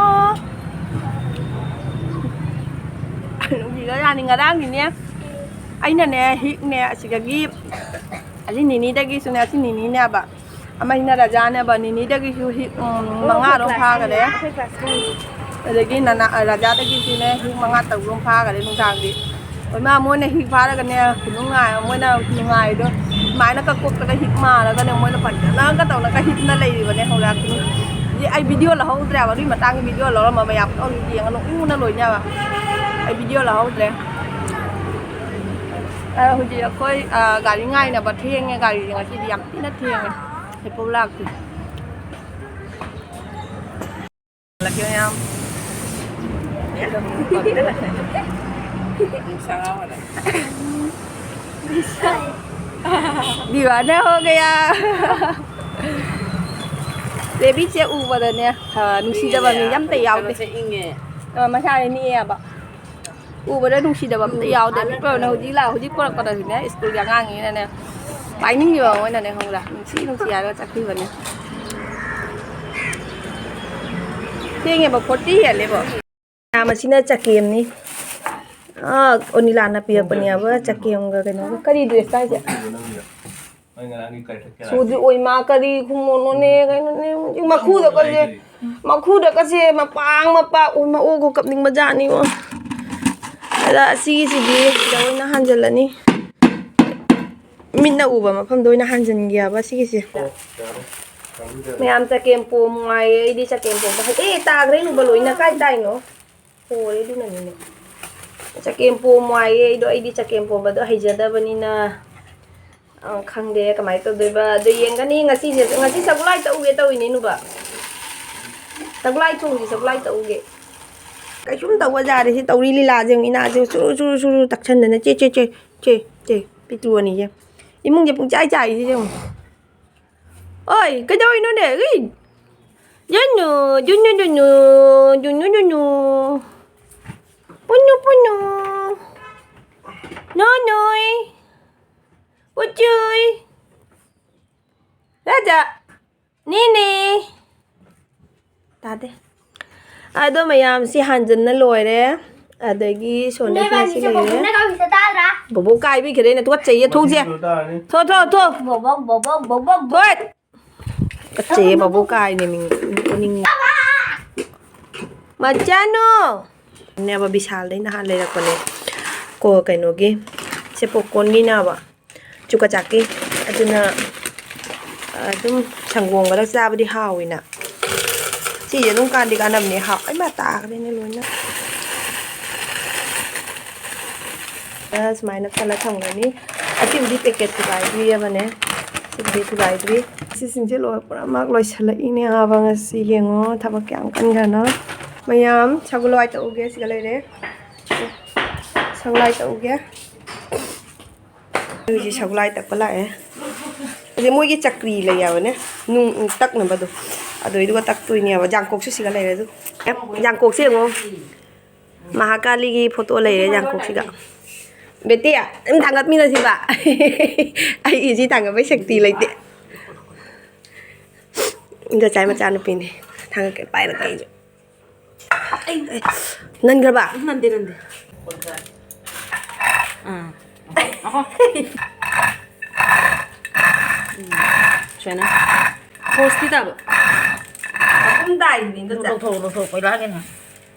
ꯅꯨꯡꯁꯤꯈ꯭ꯔꯖꯥꯠꯅꯤ ꯉꯔꯥꯡꯒꯤꯅꯦ꯫ ꯑꯩꯅꯅꯦ, ꯍꯤꯛꯅꯦ, ꯑꯁꯤꯗꯒꯤ, ꯑꯁꯤ ꯅꯤꯅꯤꯗꯒꯤꯁꯨꯅꯦ, ꯑꯁꯤ ꯅꯤꯅꯤꯅꯦꯕ꯫ ꯑꯃꯁꯤꯅ ꯔꯖꯥꯅꯦꯕ, ꯅꯤꯅꯤꯗꯒꯤꯁꯨ ꯍꯤꯛ, ꯎꯝ, ꯃꯉꯥꯔꯣꯝ ꯐꯥꯈꯔꯦ꯫ ꯑꯗꯒꯤ ꯅꯅꯥ-, ꯔꯖꯥꯗꯒꯤꯁꯨꯅꯦ, ꯍꯤꯛ ꯃꯉꯥ ꯇꯔꯨꯛ ꯂꯣꯝ ꯐꯥꯈꯔꯦ ꯅꯨꯡꯗꯥꯡꯒꯤ꯫ ꯍꯣꯏ, ꯃꯥ ꯃꯣꯏꯅ ꯍꯤꯛ ꯐꯥꯔꯒꯅꯦ, ꯅꯨꯡꯉꯥꯏ, ꯃꯣꯏꯅ ꯅꯨꯡꯉꯥꯏꯗꯣ꯫ ꯁꯨꯃꯥꯏꯅ ꯀꯛ ꯀꯣꯛꯇꯒ ꯍꯤꯛ ꯃꯥꯔꯒꯅꯦ, ꯃꯣꯏꯅ ꯐꯖꯅꯒ ꯇꯧꯔꯒ ꯍꯤꯛꯅ ꯂꯩꯔꯤꯕꯅꯦ ꯍꯧꯖꯤꯛ꯫ ꯑꯩ ꯚꯤꯗꯤꯑꯣ ꯂꯧꯍꯧꯗ꯭ꯔꯦꯕ, ꯑꯗꯨꯒꯤ ꯃꯇꯥꯡꯒꯤ ꯚꯤꯗꯤꯑꯣ ꯂꯧꯔꯝꯕ ꯃꯌꯥꯝ ꯄꯨꯝꯅꯃꯛ ꯌꯦꯡꯉ ꯅꯣꯛꯅꯤꯡꯕꯅ ꯂꯣꯏꯅꯦꯕ꯫ ꯑꯩ ꯚꯤꯗꯤꯑꯣ ꯂꯧꯍꯧꯗ꯭ꯔꯦ꯫ ꯑ, ꯍꯧꯖꯤꯛ ꯑꯩꯈꯣꯏ, ꯑ, ꯒꯥꯔꯤ ꯉꯥꯏꯅꯕ ꯊꯦꯡꯉꯦ, ꯒꯥꯔꯤꯁꯦ ꯉꯁꯤꯗꯤ ꯌꯥꯝ ꯊꯤꯅ ꯊꯦꯡꯉꯦ꯫ ꯍꯧꯖꯤꯛꯐꯥꯎ ꯂꯥꯛꯇꯦ꯫ ꯂꯥꯛꯀꯦ ꯃꯌꯥꯝ꯫ ꯅꯨꯡꯁꯥ ꯉꯥꯎꯔꯦ꯫ दीवाना हो गया। ꯕꯦꯕꯤꯁꯦ ꯎꯕꯗꯅꯦ, ꯑ, ꯅꯨꯡꯁꯤꯗꯕ ꯃꯤ ꯑꯝꯇ ꯌꯥꯎꯗꯦ꯫ ꯏꯪꯉꯦ꯫ ꯑ, ꯃꯁꯥꯅ ꯅꯤꯛꯑꯦꯕ꯫ ꯎꯕꯗ ꯅꯨꯡꯁꯤꯗꯕ ꯑꯝꯇ ꯌꯥꯎꯗꯦ꯫ ꯄꯤꯛꯄꯅ ꯍꯧꯖꯤꯛ ꯂꯥꯛ-, ꯍꯧꯖꯤꯛ ꯄꯨꯔꯛꯄꯗꯁꯨꯅꯦ, ꯁ꯭ꯀꯨꯜꯒꯤ ꯑꯉꯥꯡꯅꯤꯅꯅꯦ, ꯄꯥꯏꯅꯤꯡꯉꯤꯕ ꯃꯣꯏꯅꯅꯦ, ꯈꯪꯕ꯭ꯔꯥ? ꯅꯨꯡꯁꯤ ꯅꯨꯡꯁꯤ ꯍꯥꯏꯔꯒ ꯆꯠꯈꯤꯕꯅꯦ꯫ ꯊꯦꯡꯉꯦꯕ, ꯐꯣꯔꯇꯤ ꯍꯦꯜꯂꯦꯕꯣ꯫ ꯃꯌꯥꯝ ꯑꯁꯤꯅ ꯆꯀꯦꯝꯅꯤ꯫ ꯑꯥ, ꯑꯣꯅꯤꯂꯥꯅ ꯄꯤꯔꯛꯄꯅꯦꯕ, ꯆꯀꯦꯝꯒ ꯀꯩꯅꯣꯒ꯫ ꯀꯔꯤ ꯗ꯭ꯔꯦꯁ ꯇꯥꯏꯁꯦ? ꯁꯨꯗ꯭ꯔꯤ ꯑꯣꯏꯃꯥ, ꯀꯔꯤ ꯈꯨꯃꯣꯠꯅꯣꯅꯦ, ꯀꯩꯅꯣꯅꯦ, ꯃꯈꯨꯗꯀꯁꯦ, ꯃꯈꯨꯗꯀꯁꯦ ꯃꯄꯥꯡ ꯃꯄꯥꯛ, ꯑꯣꯏꯃꯥ, ꯑꯣꯒ ꯀꯞꯅꯤꯡꯕ ꯖꯥꯠꯅꯤꯉꯣ꯫ ꯑꯗ ꯑꯁꯤꯒꯤꯁꯤꯗꯤ ꯁꯤꯗ ꯑꯣꯏꯅ ꯍꯥꯟꯖꯜꯂꯅꯤ꯫ ꯃꯤꯠꯅ ꯎꯕ ꯃꯐꯝꯗ ꯑꯣꯏꯅ ꯍꯥꯟꯖꯟꯒꯦꯕ ꯁꯤꯒꯤꯁꯦ꯫ ꯃꯌꯥꯝ ꯆꯒꯦꯝ ꯄꯣꯝ ꯉꯥꯏꯌꯦ, ꯑꯩꯗꯤ ꯆꯒꯦꯝ ꯄꯣꯝꯕ ꯍꯩ-, ꯑꯦ, ꯇꯥꯈ꯭ꯔꯦ ꯅꯨꯕ ꯂꯣꯏꯅ, ꯀꯥꯏ ꯇꯥꯏꯅꯣ? ꯍꯣꯔꯦ ꯑꯗꯨꯅꯅꯤꯅꯦ꯫ ꯆꯒꯦꯝ ꯄꯣꯝ ꯉꯥꯏꯌꯦ ꯑꯩꯗꯣ, ꯑꯩꯗꯤ ꯆꯒꯦꯝ ꯄꯣꯝꯕꯗꯣ ꯍꯩꯖꯗꯕꯅꯤꯅ꯫ ꯑ, ꯈꯪꯗꯦ ꯀꯃꯥꯏꯅ ꯇꯧꯗꯣꯏꯕ꯫ ꯑꯗꯣ ꯌꯦꯡꯒꯅꯤ ꯉꯁꯤꯁꯦ, ꯉꯁꯤ ꯆꯥꯛꯂꯥꯏ ꯇꯛꯎꯒꯦ ꯇꯧꯔꯤꯅꯦ ꯅꯨꯕ꯫ ꯆꯥꯛꯂꯥꯏ ꯊꯣꯡꯁꯤ, ꯆꯥꯛꯂꯥꯏ ꯇꯛꯎꯒꯦ꯫ ꯀꯩꯁꯨꯝ ꯇꯧꯕ ꯌꯥꯔꯦ ꯁꯤ ꯇꯧꯔꯤ ꯂꯤꯂꯥꯁꯦ꯫ ꯌꯦꯡꯉꯨ, ꯏꯅꯥꯁꯦ ꯆꯨꯔꯨ ꯆꯨꯔꯨ ꯆꯨꯔꯨ ꯇꯛꯁꯟꯗꯅ ꯆꯦ ꯆꯦ ꯆꯦ ꯆꯦ ꯆꯦ ꯄꯤꯇ꯭ꯔꯨ ꯑꯅꯤꯁꯦ꯫ ꯏꯃꯨꯡꯁꯦ ꯄꯨꯡꯆꯥꯏ ꯆꯥꯏꯔꯤꯁꯦ ꯌꯦꯡꯉꯨ꯫ ꯑꯣꯏ, ꯀꯩꯗꯧꯔꯤꯅꯣꯅꯦ? ꯏ! ꯌꯨꯅꯨ, ꯌꯨꯅꯨ, ꯌꯨꯅꯨ, ꯌꯨꯅꯨ, ꯌꯨꯅꯨ꯫ ꯄꯨꯅꯨ, ꯄꯨꯅꯨ꯫ ꯅꯣꯅꯣꯏ꯫ ꯄꯨꯆꯨꯏ꯫ ꯔꯥꯖꯥ꯫ ꯅꯦꯅꯦ꯫ ꯇꯥꯗꯦ꯫ ꯑꯗꯣ ꯃꯌꯥꯝꯁꯤ ꯍꯥꯟꯖꯟꯅ ꯂꯣꯏꯔꯦ꯫ ꯑꯗꯒꯤ ꯁꯣꯝꯗ ꯅꯣꯏꯕꯥꯅꯤꯁꯦ ꯁꯤ ꯂꯩꯔꯦ꯫ ꯕꯣꯕꯣꯛꯅ ꯀꯧꯔꯤꯁꯦ ꯇꯥꯗ꯭ꯔꯥ? ꯕꯣꯕꯣꯛ ꯀꯥꯏꯕꯤꯈ꯭ꯔꯦꯅꯦ, ꯇꯨꯀꯠꯆꯩꯌꯦ, ꯊꯣꯡꯁꯦ꯫ ꯊꯣ, ꯊꯣ, ꯊꯣ꯫ ꯕꯣꯕꯣꯛ, ꯕꯣꯕꯣꯛ, ꯕꯣꯕꯣꯛ, ꯕꯣꯕꯣꯛ꯫ ꯊꯣꯏ꯫ ꯀꯠꯆꯩꯌꯦ, ꯕꯣꯕꯣꯛ ꯀꯥꯏꯅꯦ ꯃꯤꯡ ꯑꯣꯟꯅꯤꯡꯉꯤ꯫ ꯃꯆꯥꯅꯨ! ꯅꯦꯕ ꯕꯤꯁꯥꯜꯗꯩ ꯅꯍꯥꯟ ꯂꯩꯔꯛꯄꯅꯦ꯫ ꯀꯣ-, ꯀꯩꯅꯣꯒꯤ, ꯁꯦ ꯄꯣꯞꯀꯣꯔꯟꯒꯤꯅꯦꯕ꯫ ꯆꯨꯀꯆꯥꯛꯀꯤ꯫ ꯑꯗꯨꯅ, ꯑꯗꯨꯝ ꯁꯪꯒꯣꯝꯒꯗ ꯆꯥꯕꯗꯤ ꯍꯥꯎꯋꯤꯅ꯫ ꯁꯤꯁꯦ ꯑꯗꯨꯝ ꯀꯥꯟꯗꯤ ꯀꯥꯟꯅꯕꯅꯦ꯫ ꯍꯥꯞ, ꯏꯃꯥ, ꯇꯥꯈ꯭ꯔꯦꯅꯦ ꯂꯣꯏꯅ꯫ ꯑ, ꯁꯨꯃꯥꯏꯅ ꯈꯜꯂ ꯊꯝꯒꯅꯤ꯫ ꯑꯁꯤꯕꯨꯗꯤ ꯄꯦꯀꯦꯠ ꯊꯨꯒꯥꯏꯗ꯭ꯔꯤ ꯍꯥꯏꯕꯅꯦ꯫ ꯁꯤꯕꯨꯗꯤ ꯊꯨꯒꯥꯏꯗ꯭ꯔꯤ꯫ ꯁꯤꯁꯤꯡꯁꯦ ꯂꯣꯏ, ꯄꯨꯔꯥꯃꯛ ꯂꯣꯏꯁꯤꯜꯂꯛꯏꯅꯦ ꯍꯥꯏꯕ꯫ ꯉꯁꯤ ꯌꯦꯡꯉꯣ, ꯊꯕꯛ ꯀꯌꯥꯝ ꯀꯟꯈ꯭ꯔꯅꯣ꯫ ꯃꯌꯥꯝ ꯁꯒꯣꯜ ꯍꯋꯥꯏ ꯇꯛꯎꯒꯦ꯫ ꯁꯤꯒ ꯂꯩꯔꯦ꯫ ꯁꯒꯣꯜ ꯍꯋꯥꯏ ꯇꯛꯎꯒꯦ꯫ ꯑꯩꯁꯦ ꯁꯒꯣꯜ ꯍꯋꯥꯏ ꯇꯛꯄ ꯂꯥꯛꯑꯦ꯫ ꯑꯗꯩ ꯃꯣꯏꯒꯤ ꯆꯀ꯭ꯔꯤ ꯂꯩ ꯍꯥꯏꯕꯅꯦ, ꯅꯨꯡ ꯇꯛꯅꯕꯗꯣ꯫ ꯑꯗꯨꯏꯗꯨꯒ ꯇꯛꯇꯣꯏꯅꯦꯕ꯫ ꯌꯥꯡꯀꯣꯛꯁꯨ ꯁꯤꯒ ꯂꯩꯔꯦ꯫ ꯑꯗꯨ ꯌꯥꯡꯀꯣꯛꯁꯦ ꯌꯦꯡꯉꯣ꯫ ꯃꯍꯥꯀꯥꯂꯤꯒꯤ ꯐꯣꯇꯣ ꯂꯩꯔꯦ ꯌꯥꯡꯀꯣꯛꯁꯤꯒ꯫ ꯕꯦꯇꯤ, ꯑꯗꯨꯝ ꯊꯥꯡꯒꯠꯃꯤꯟꯅꯁꯤꯕ꯫ ꯑꯩ ꯏꯁꯤ ꯊꯥꯡꯒꯠꯄꯩ ꯁꯛꯇꯤ ꯂꯩꯇꯦ꯫ ꯏꯟꯗꯣꯆꯥꯏ ꯃꯆꯥꯅꯨꯄꯤꯅꯦ꯫ ꯊꯥꯡꯒꯠꯀꯦ, ꯄꯥꯏꯔꯒꯦ ꯑꯩꯁꯨ꯫ ꯑꯩ, ꯑꯩ, ꯅꯟꯈ꯭ꯔꯕ? ꯅꯟꯗꯦ, ꯅꯟꯗꯦ꯫ ꯑꯥ꯫ ꯑꯍꯣ꯫ ꯎꯝ, ꯁꯨꯃꯥꯏꯅ꯫ ꯍꯣꯁꯇꯤ ꯇꯥꯕ꯫ ꯃꯈꯨꯝ ꯇꯥꯏꯁꯤꯗꯤ, ꯏꯟꯗꯣꯆꯥ꯫ ꯂꯧꯊꯣꯛ, ꯂꯧꯊꯣꯛ, ꯀꯣꯏꯂꯥꯒꯤꯅ꯫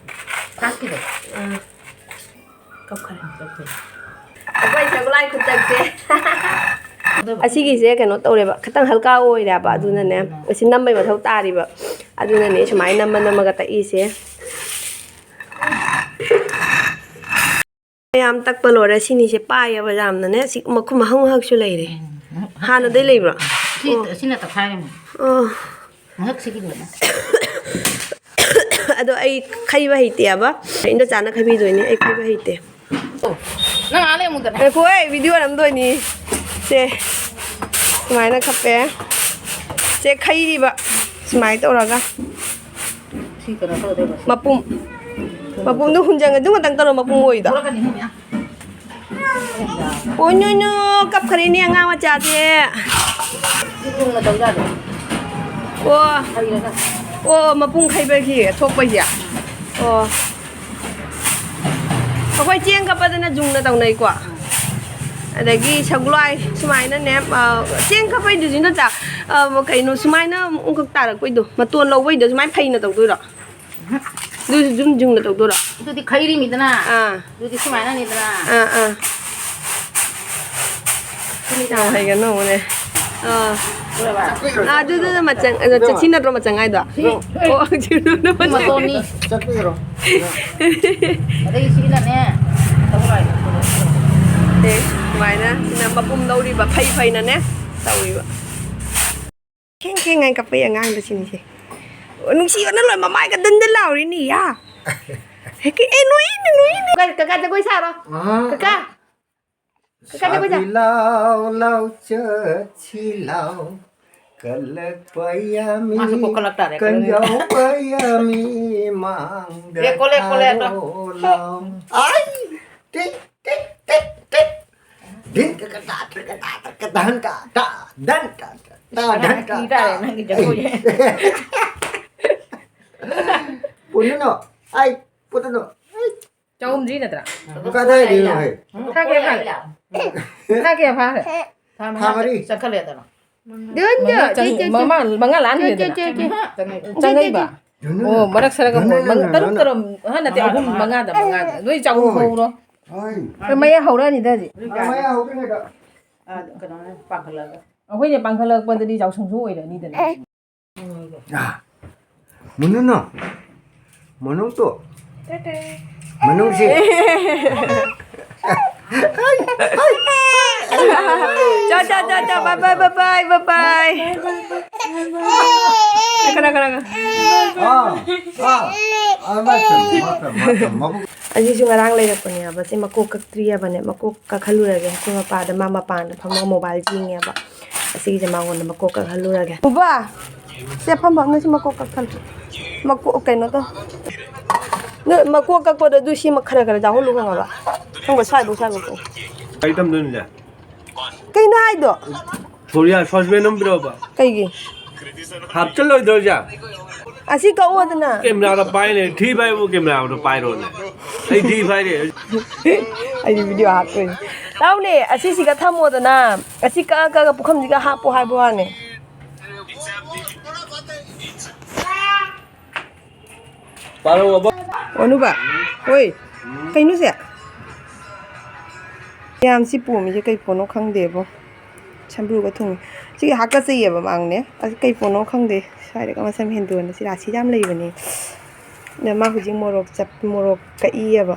ꯐ꯭ꯂꯥꯁꯀꯤꯗꯣ꯫ ꯑꯥ꯫ ꯀꯞꯈ꯭ꯔꯦ꯫ ꯀꯞꯈ꯭ꯔꯦ꯫ ꯑꯩꯈꯣꯏ ꯁꯒꯣꯜ ꯍꯋꯥꯏ ꯈꯨꯇꯛꯁꯦ꯫ ꯑꯁꯤꯒꯤꯁꯦ ꯀꯩꯅꯣ ꯇꯧꯔꯦꯕ, ꯈꯤꯇꯪ ꯍꯜꯀꯥ ꯑꯣꯏꯔꯦꯕ, ꯑꯗꯨꯅꯅꯦ꯫ ꯑꯁꯤ ꯅꯝꯕꯩ ꯃꯊꯧ ꯇꯥꯔꯤꯕ꯫ ꯑꯗꯨꯅꯅꯦ ꯁꯨꯃꯥꯏꯅ ꯅꯝꯃ ꯅꯝꯃꯒ ꯇꯛꯏꯁꯦ꯫ ꯃꯌꯥꯝ ꯇꯛꯄ ꯂꯣꯏꯔꯦ꯫ ꯁꯤꯅꯤꯁꯦ ꯄꯥꯏꯌꯦꯕ ꯌꯥꯝꯅꯅꯦ꯫ ꯁꯤ ꯃꯈꯨꯝ ꯑꯍꯪ ꯑꯍꯛꯁꯨ ꯂꯩꯔꯦ꯫ ꯎꯝ꯫ ꯍꯥꯟꯅꯗꯩ ꯂꯩꯕ꯭ꯔꯣ? ꯁꯤ, ꯑꯣ꯫ ꯁꯤꯅ ꯇꯛꯈꯥꯏꯔꯤꯅꯦ꯫ ꯑꯣ꯫ ꯃꯍꯛꯁꯤꯒꯤ ꯂꯣꯏꯅ꯫ ꯑꯗꯣ ꯑꯩ ꯈꯩꯕ ꯍꯩꯇꯦꯕ꯫ ꯏꯟꯗꯣꯆꯥꯅ ꯈꯩꯕꯤꯗꯣꯏꯅꯦ, ꯑꯩ ꯈꯩꯕ ꯍꯩꯇꯦ꯫ ꯑꯣ, ꯅꯪ ꯑꯥ ꯂꯩ ꯑꯃꯨꯛꯇꯅꯦ꯫ ꯉꯥꯏꯈꯣ, ꯑꯩ ꯚꯤꯗꯤꯑꯣ ꯅꯝꯗꯣꯏꯅꯤ꯫ ꯁꯦ, ꯁꯨꯃꯥꯏꯅ ꯈꯞꯄꯦ꯫ ꯁꯦ, ꯈꯩꯔꯤꯕ ꯁꯨꯃꯥꯏꯅ ꯇꯧꯔꯒ꯫ ꯁꯤ ꯀꯩꯅꯣ ꯇꯧꯗꯣꯏꯕ, ꯁꯤ꯫ ꯃꯄꯨꯝ꯫ ꯃꯄꯨꯝꯗꯣ ꯍꯨꯟꯖꯪꯉꯦ, ꯑꯗꯨ ꯈꯛꯇꯪ ꯇꯧꯔꯣ, ꯃꯄꯨꯝ ꯑꯣꯏꯗꯣ꯫ ꯄꯨꯔꯛꯀꯅꯤ, ꯃꯌꯥꯝ꯫ ꯑꯣ, ꯅꯣ, ꯅꯣ, ꯀꯞꯈ꯭ꯔꯦꯅꯦ ꯑꯉꯥꯡ ꯃꯆꯥꯁꯦ꯫ ꯁꯤ ꯆꯨꯝꯅ ꯇꯧ ꯌꯥꯗ꯭ꯔꯣ? ꯑꯣ꯫ ꯍꯩꯔꯒ꯫ ꯑꯣ, ꯃꯄꯨꯝ ꯈꯩꯕꯒꯤ ꯊꯣꯛꯄꯒꯤ꯫ ꯑꯣ꯫ ꯑꯩꯈꯣꯏ ꯆꯦꯡ ꯀꯞꯄꯗꯅ ꯖꯨꯡꯅ ꯇꯧꯅꯩꯀꯣ꯫ ꯑꯗꯒꯤ ꯁꯒꯣꯜ ꯍꯋꯥꯏ ꯁꯨꯃꯥꯏꯅꯅꯦ, ꯑ, ꯆꯦꯡ ꯀꯞꯄꯩꯗꯨꯁꯨ ꯅꯠꯇ꯭ꯔꯥ? ꯑ, ꯀꯩꯅꯣ ꯁꯨꯃꯥꯏꯅ ꯑꯃꯨꯛꯈꯛ ꯇꯥꯔꯛꯄꯩꯗꯣ, ꯃꯇꯣꯟ ꯂꯧꯕꯩꯗꯣ ꯁꯨꯃꯥꯏꯅ ꯐꯩꯅ ꯇꯧꯗꯣꯏꯔꯣ? ꯑꯗꯨꯁꯨ ꯑꯗꯨꯝ ꯖꯨꯡꯅ ꯇꯧꯗꯣꯏꯔꯣ? ꯑꯗꯨꯗꯤ ꯈꯩꯔꯤꯃꯤꯗꯅ꯫ ꯑꯥ꯫ ꯑꯗꯨꯗꯤ ꯁꯨꯃꯥꯏꯅꯅꯤꯗꯅ꯫ ꯑꯥ, ꯑꯥ꯫ ꯁꯤꯅꯤꯗꯅ꯫ ꯌꯥꯝ ꯍꯩꯒꯅꯨꯅꯦ꯫ ꯑꯥ꯫ ꯂꯣꯏꯔꯕ? ꯑꯥ, ꯑꯗꯨꯗꯨꯅ ꯃꯆꯪ, ꯑꯗꯣ ꯆꯠꯁꯤ ꯅꯠꯇ꯭ꯔꯣ ꯃꯆꯪ ꯍꯥꯏꯗꯣ? ꯁꯤ ꯑꯣ, ꯑꯗꯨꯗꯨꯅ ꯁꯤ ꯃꯆꯪ꯫ ꯃꯇꯣꯟꯅꯤ꯫ ꯆꯠꯄꯤꯔꯣ꯫ ꯑꯗꯒꯤ ꯁꯤꯒꯤꯅꯅꯦ, ꯇꯧꯔꯣꯏ꯫ ꯑꯦ, ꯁꯨꯃꯥꯏꯅ ꯁꯤꯅ ꯃꯄꯨꯝ ꯂꯧꯔꯤꯕ, ꯐꯩ ꯐꯩꯅꯅꯦ ꯇꯧꯔꯤꯕ꯫ ꯈꯦꯡ ꯈꯦꯡ ꯍꯥꯏꯅ ꯀꯞꯄꯩ ꯑꯉꯥꯡꯗꯣ ꯁꯤꯅꯤꯁꯦ꯫ ꯑꯣ, ꯅꯨꯡꯁꯤꯕꯅ ꯂꯣꯏ ꯃꯃꯥꯏꯒ ꯗꯟ ꯗꯟ ꯂꯥꯎꯔꯤꯅꯤ, ꯌꯥ꯫ ꯍꯦꯛ ꯑꯦ, ꯅꯣꯏꯅꯦ, ꯅꯣꯏꯅꯦ꯫ ꯀꯀꯥ, ꯀꯀꯥ ꯖꯒꯣꯏ ꯁꯥꯔꯣ꯫ ꯑꯥ꯫ ꯀꯀꯥ꯫ ꯀꯀꯥ ꯖꯒꯣꯏ ꯁꯥ꯫ ꯁꯥꯕꯤ ꯂꯥꯎ ꯂꯥꯎ ꯆꯠꯁꯤ ꯂꯥꯎ꯫ ꯀꯜꯂꯛꯄ ꯌꯥꯃꯤ, ꯃꯥꯁꯨ ꯀꯣꯛꯈꯠꯂꯛ ꯇꯥꯔꯦ, ꯀꯟꯖꯧꯕ ꯌꯥꯃꯤ, ꯃꯥꯡꯗ ꯂꯦꯞꯀꯣ, ꯂꯦꯞꯀꯣ, ꯂꯦꯞꯀꯣ꯫ ꯊꯥꯔꯣ ꯂꯥꯎ꯫ ꯑꯥꯏ! ꯇꯤꯛ, ꯇꯤꯛ, ꯇꯤꯛ, ꯇꯤꯛ꯫ ꯙꯤꯟ ꯇ ꯀ ꯇ ꯇ ꯀ ꯇ ꯇ ꯀ ꯙꯟ ꯇ ꯇ, ꯙꯟ ꯇ ꯇ, ꯙꯟ ꯇ ꯇ꯫ ꯏꯀꯥꯏꯔꯦ ꯅꯪꯒꯤ ꯖꯒꯣꯏꯁꯦ꯫ ꯄꯨꯟꯅꯅꯣ, ꯑꯩ, ꯄꯨꯟꯅꯅꯣ꯫ ꯆꯍꯨꯝꯗꯤ ꯅꯠꯇ꯭ꯔꯥ? ꯀꯗꯥꯏꯗꯩꯅꯣ ꯍꯦ? ꯊꯥ ꯀꯌꯥ ꯐꯥꯔꯦ? ꯊꯥ ꯀꯌꯥ ꯐꯥꯔꯦ? ꯊꯥ ꯃꯉꯥ ꯊꯥ ꯃꯔꯤ꯫ ꯆꯪꯈꯠꯂꯦꯗꯅ꯫ ꯃꯉꯥ ꯆꯪ-, ꯃꯃꯥ, ꯃꯉꯥ ꯂꯥꯟꯈ꯭ꯔꯦꯗꯅ꯫ ꯆꯪꯉꯛꯏꯕ? ꯙꯟ, ꯙꯟ, ꯑꯣ, ꯙꯟ, ꯃꯔꯛ ꯁꯔꯒ ꯙꯟ, ꯃꯣꯏ ꯙꯟ, ꯃꯉꯥ, ꯙꯟ, ꯇꯔꯨꯛ ꯙꯟ꯫ ꯀꯔꯝ-, ꯑꯍ, ꯅꯠꯇꯦ, ꯑꯍꯨꯝ, ꯃꯉꯥꯗ, ꯃꯉꯥꯗ꯫ ꯅꯣꯏ ꯆꯥꯛꯈꯨꯝ ꯍꯣꯏ꯫ ꯐꯧꯔꯣ꯫ ꯍꯣꯏ꯫ ꯑꯩꯈꯣꯏ ꯃꯌꯥ ꯍꯧꯔꯛꯑꯅꯤꯗ ꯍꯧꯖꯤꯛ꯫ ꯑꯥ, ꯃꯌꯥ ꯍꯧꯗ꯭ꯔꯤꯉꯩꯗ꯫ ꯑꯥ, ꯀꯩꯅꯣꯅ ꯄꯥꯡꯈꯠꯂꯒ꯫ ꯑꯩꯈꯣꯏꯅ ꯄꯥꯡꯈꯠꯂꯛꯄꯗꯗꯤ ꯌꯥꯎꯁꯪꯁꯨ ꯑꯣꯏꯔꯅꯤꯗꯅ꯫ ꯑꯥ, ꯃꯨꯅꯨꯅꯣ꯫ ꯃꯅꯨꯡꯗꯣ꯫ ꯃꯅꯨꯡꯁꯤ꯫ ꯆꯥ, ꯆꯥ, ꯆꯥ, ꯆꯥ, bye, bye, bye, bye, bye, bye꯫ ꯀꯅꯥ, ꯀꯅꯥ, ꯀꯅꯥ? ꯑꯥ, ꯑꯥ, ꯑꯥ, ꯃꯥ ꯊꯝꯃꯣ, ꯃꯥ ꯊꯝꯃꯣ, ꯃꯥ ꯊꯝꯃꯣ, ꯃꯕꯨꯛ꯫ ꯑꯁꯤꯁꯨ ꯉꯔꯥꯡ ꯂꯩꯔꯛꯄꯅꯦꯕ꯫ ꯁꯤ ꯃꯀꯣꯛ ꯀꯛꯇ꯭ꯔꯤ ꯍꯥꯏꯕꯅꯦ꯫ ꯃꯀꯣꯛ ꯀꯛꯍꯜꯂꯨꯔꯒꯦ꯫ ꯑꯩꯈꯣꯏ ꯃꯄꯥꯗ ꯃꯥ ꯃꯄꯥꯟꯗ ꯐꯝꯃꯒ mobile ꯌꯦꯡꯉꯦꯕ꯫ ꯑꯁꯤꯒꯤꯁꯦ ꯃꯉꯣꯟꯗ ꯃꯀꯣꯛ ꯀꯛꯍꯜꯂꯨꯔꯒꯦ꯫ ꯎꯕ! ꯁꯦ ꯐꯝ ꯐꯝꯅ ꯁꯤ ꯃꯀꯣꯛ ꯀꯛꯊꯠꯂꯨ꯫ ꯃꯀꯣꯛ ꯀꯩꯅꯣ ꯇꯧ꯫ ꯅꯣꯏ ꯃꯀꯣꯛ ꯀꯛꯄꯗꯣ ꯑꯗꯨ ꯁꯤ ꯈꯔ ꯈꯔ ꯌꯥꯎꯍꯜꯂꯨ ꯈꯪꯉꯕ? ꯈꯪꯕ꯭ꯔꯥ? ꯁ꯭ꯋꯥꯏꯐꯧ, ꯁ꯭ꯋꯥꯏꯐꯧ ꯀꯛꯎ꯫ ꯀꯩ ꯇꯝꯗꯣꯏꯅꯣ ꯏꯆꯦ? ꯀꯩꯅꯣ ꯍꯥꯏꯗꯣ? ꯁꯣꯔꯤꯌꯥ, ꯁꯣꯁꯄꯦꯟ ꯑꯃ ꯄꯤꯔꯛꯑꯣꯕ꯫ ꯀꯩꯒꯤ? ꯍꯥꯞꯆꯜꯂꯣꯏꯗ꯭ꯔꯣ ꯏꯆꯦ? ꯑꯁꯤ ꯀꯛꯑꯣꯗꯅ꯫ ꯀꯦꯃꯦꯔꯥꯗ ꯄꯥꯏ ꯂꯩ꯫ ꯊꯤ ꯄꯥꯏꯕꯨ ꯀꯦꯃꯦꯔꯥꯗ ꯄꯥꯏꯔꯣꯅꯦ꯫ ꯑꯩ ꯊꯤ ꯄꯥꯏꯔꯦ꯫ ꯑꯩꯗꯤ video ꯍꯥꯞꯇꯣꯏꯅꯤ꯫ ꯇꯥꯎꯅꯦ, ꯑꯁꯤꯁꯤꯒ ꯊꯝꯃꯣꯗꯅ꯫ ꯑꯁꯤ ꯀꯛꯑ ꯀꯛꯑꯒ ꯄꯨꯈꯝꯁꯤꯒ ꯍꯥꯞꯄꯣ ꯍꯥꯏꯕ ꯋꯥꯅꯦ꯫ ꯄꯥꯔꯛꯑꯣꯕ꯫ ꯑꯣꯅꯨꯕ, ꯍꯣꯏ, ꯀꯩꯅꯣꯁꯦ? ꯌꯥꯝ ꯁꯤ ꯄꯣꯝꯃꯤꯁꯦ ꯀꯩ ꯄꯣꯠꯅꯣ ꯈꯪꯗꯦꯕꯣ꯫ ꯁꯝꯕ꯭ꯔꯨꯒ ꯊꯨꯡꯉꯦ꯫ ꯁꯤꯒꯤ ꯍꯥꯀꯠꯆꯩꯌꯦꯕ ꯃꯥꯡꯅꯦ꯫ ꯑꯁꯤ ꯀꯩ ꯄꯣꯠꯅꯣ ꯈꯪꯗꯦ꯫ ꯁ꯭ꯋꯥꯏꯗꯒ ꯃꯁꯝ ꯍꯦꯟꯗꯣꯛꯑꯦꯅ꯫ ꯁꯤ ꯔꯥꯁꯤ ꯌꯥꯝ ꯂꯩꯕꯅꯦ꯫ ꯑꯗ ꯃꯥ ꯍꯧꯖꯤꯛ ꯃꯣꯔꯣꯛ ꯆꯞ-, ꯃꯣꯔꯣꯛ ꯀꯛꯏꯌꯦꯕ꯫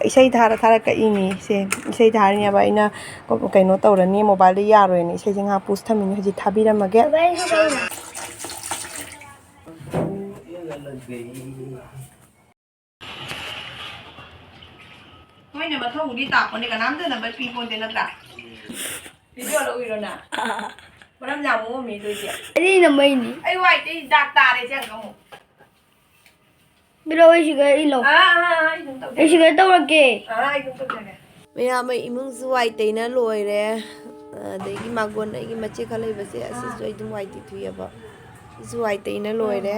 ꯏꯁꯩ ꯊꯥꯔ ꯊꯥꯔ ꯀꯛꯏꯅꯤ ꯁꯦ꯫ ꯏꯁꯩ ꯊꯥꯔꯤꯅꯦꯕ꯫ ꯑꯩꯅ ꯀ-, ꯀꯩꯅꯣ ꯇꯧꯔꯅꯤ, ꯃꯣꯕꯥꯏꯜꯗ ꯌꯥꯔꯣꯏꯅ ꯏꯁꯩꯁꯦ ꯉꯥꯏꯍꯥꯛ ꯄꯣꯁ ꯊꯝꯃꯤꯅꯤ꯫ ꯍꯧꯖꯤꯛ ꯊꯥꯕꯤꯔꯝꯃꯒꯦ꯫ ꯃꯣꯏꯅ ꯃꯊꯧꯗꯤ ꯇꯥꯛꯄꯅꯦ, ꯀꯅꯥꯝꯇ ꯅꯝꯕꯔ ꯄꯤ ꯄꯣꯟꯇꯦ ꯅꯠꯇ꯭ꯔꯥ? ꯚꯤꯗꯤꯑꯣ ꯂꯧ ꯎꯏꯔꯣ ꯅꯪ? ꯃꯔꯝ ꯌꯥꯝ ꯃꯣꯛꯑꯝꯃꯤ ꯑꯗꯨꯏꯗꯤ꯫ ꯑꯩꯗꯤ ꯅꯝꯕꯩꯅꯤ꯫ ꯑꯩ ꯋꯥꯏꯇꯩ ꯗꯥꯛ ꯇꯥꯔꯦ ꯁꯦ ꯑꯃꯨꯛ꯫ ꯄꯤꯔꯛꯑꯣ, ꯑꯩ ꯁꯤꯒ ꯏꯜꯂꯣ꯫ ꯑꯥ, ꯑꯥ, ꯑꯥ, ꯑꯩ ꯑꯗꯨꯝ ꯇꯧꯖꯔꯒꯦ꯫ ꯑꯩ ꯁꯤꯒ ꯇꯧꯔꯛꯀꯦ꯫ ꯑꯥ, ꯑꯩ ꯑꯗꯨꯝ ꯇꯧꯖꯔꯒꯦ꯫ ꯃꯌꯥꯝ, ꯑꯩ ꯏꯃꯨꯡꯁꯨ ꯋꯥꯏ ꯇꯩꯅ ꯂꯣꯏꯔꯦ꯫ ꯑꯗꯒꯤ ꯃꯥꯡꯒꯣꯟ ꯑꯩꯒꯤ ꯃꯆꯦ ꯈꯔ ꯂꯩꯕꯁꯦ, ꯑꯁꯤꯁꯨ ꯑꯩ ꯑꯗꯨꯝ ꯋꯥꯏ ꯇꯩꯊꯣꯛꯑꯦꯕ꯫ ꯁꯤꯁꯨ ꯋꯥꯏ ꯇꯩꯅ ꯂꯣꯏꯔꯦ꯫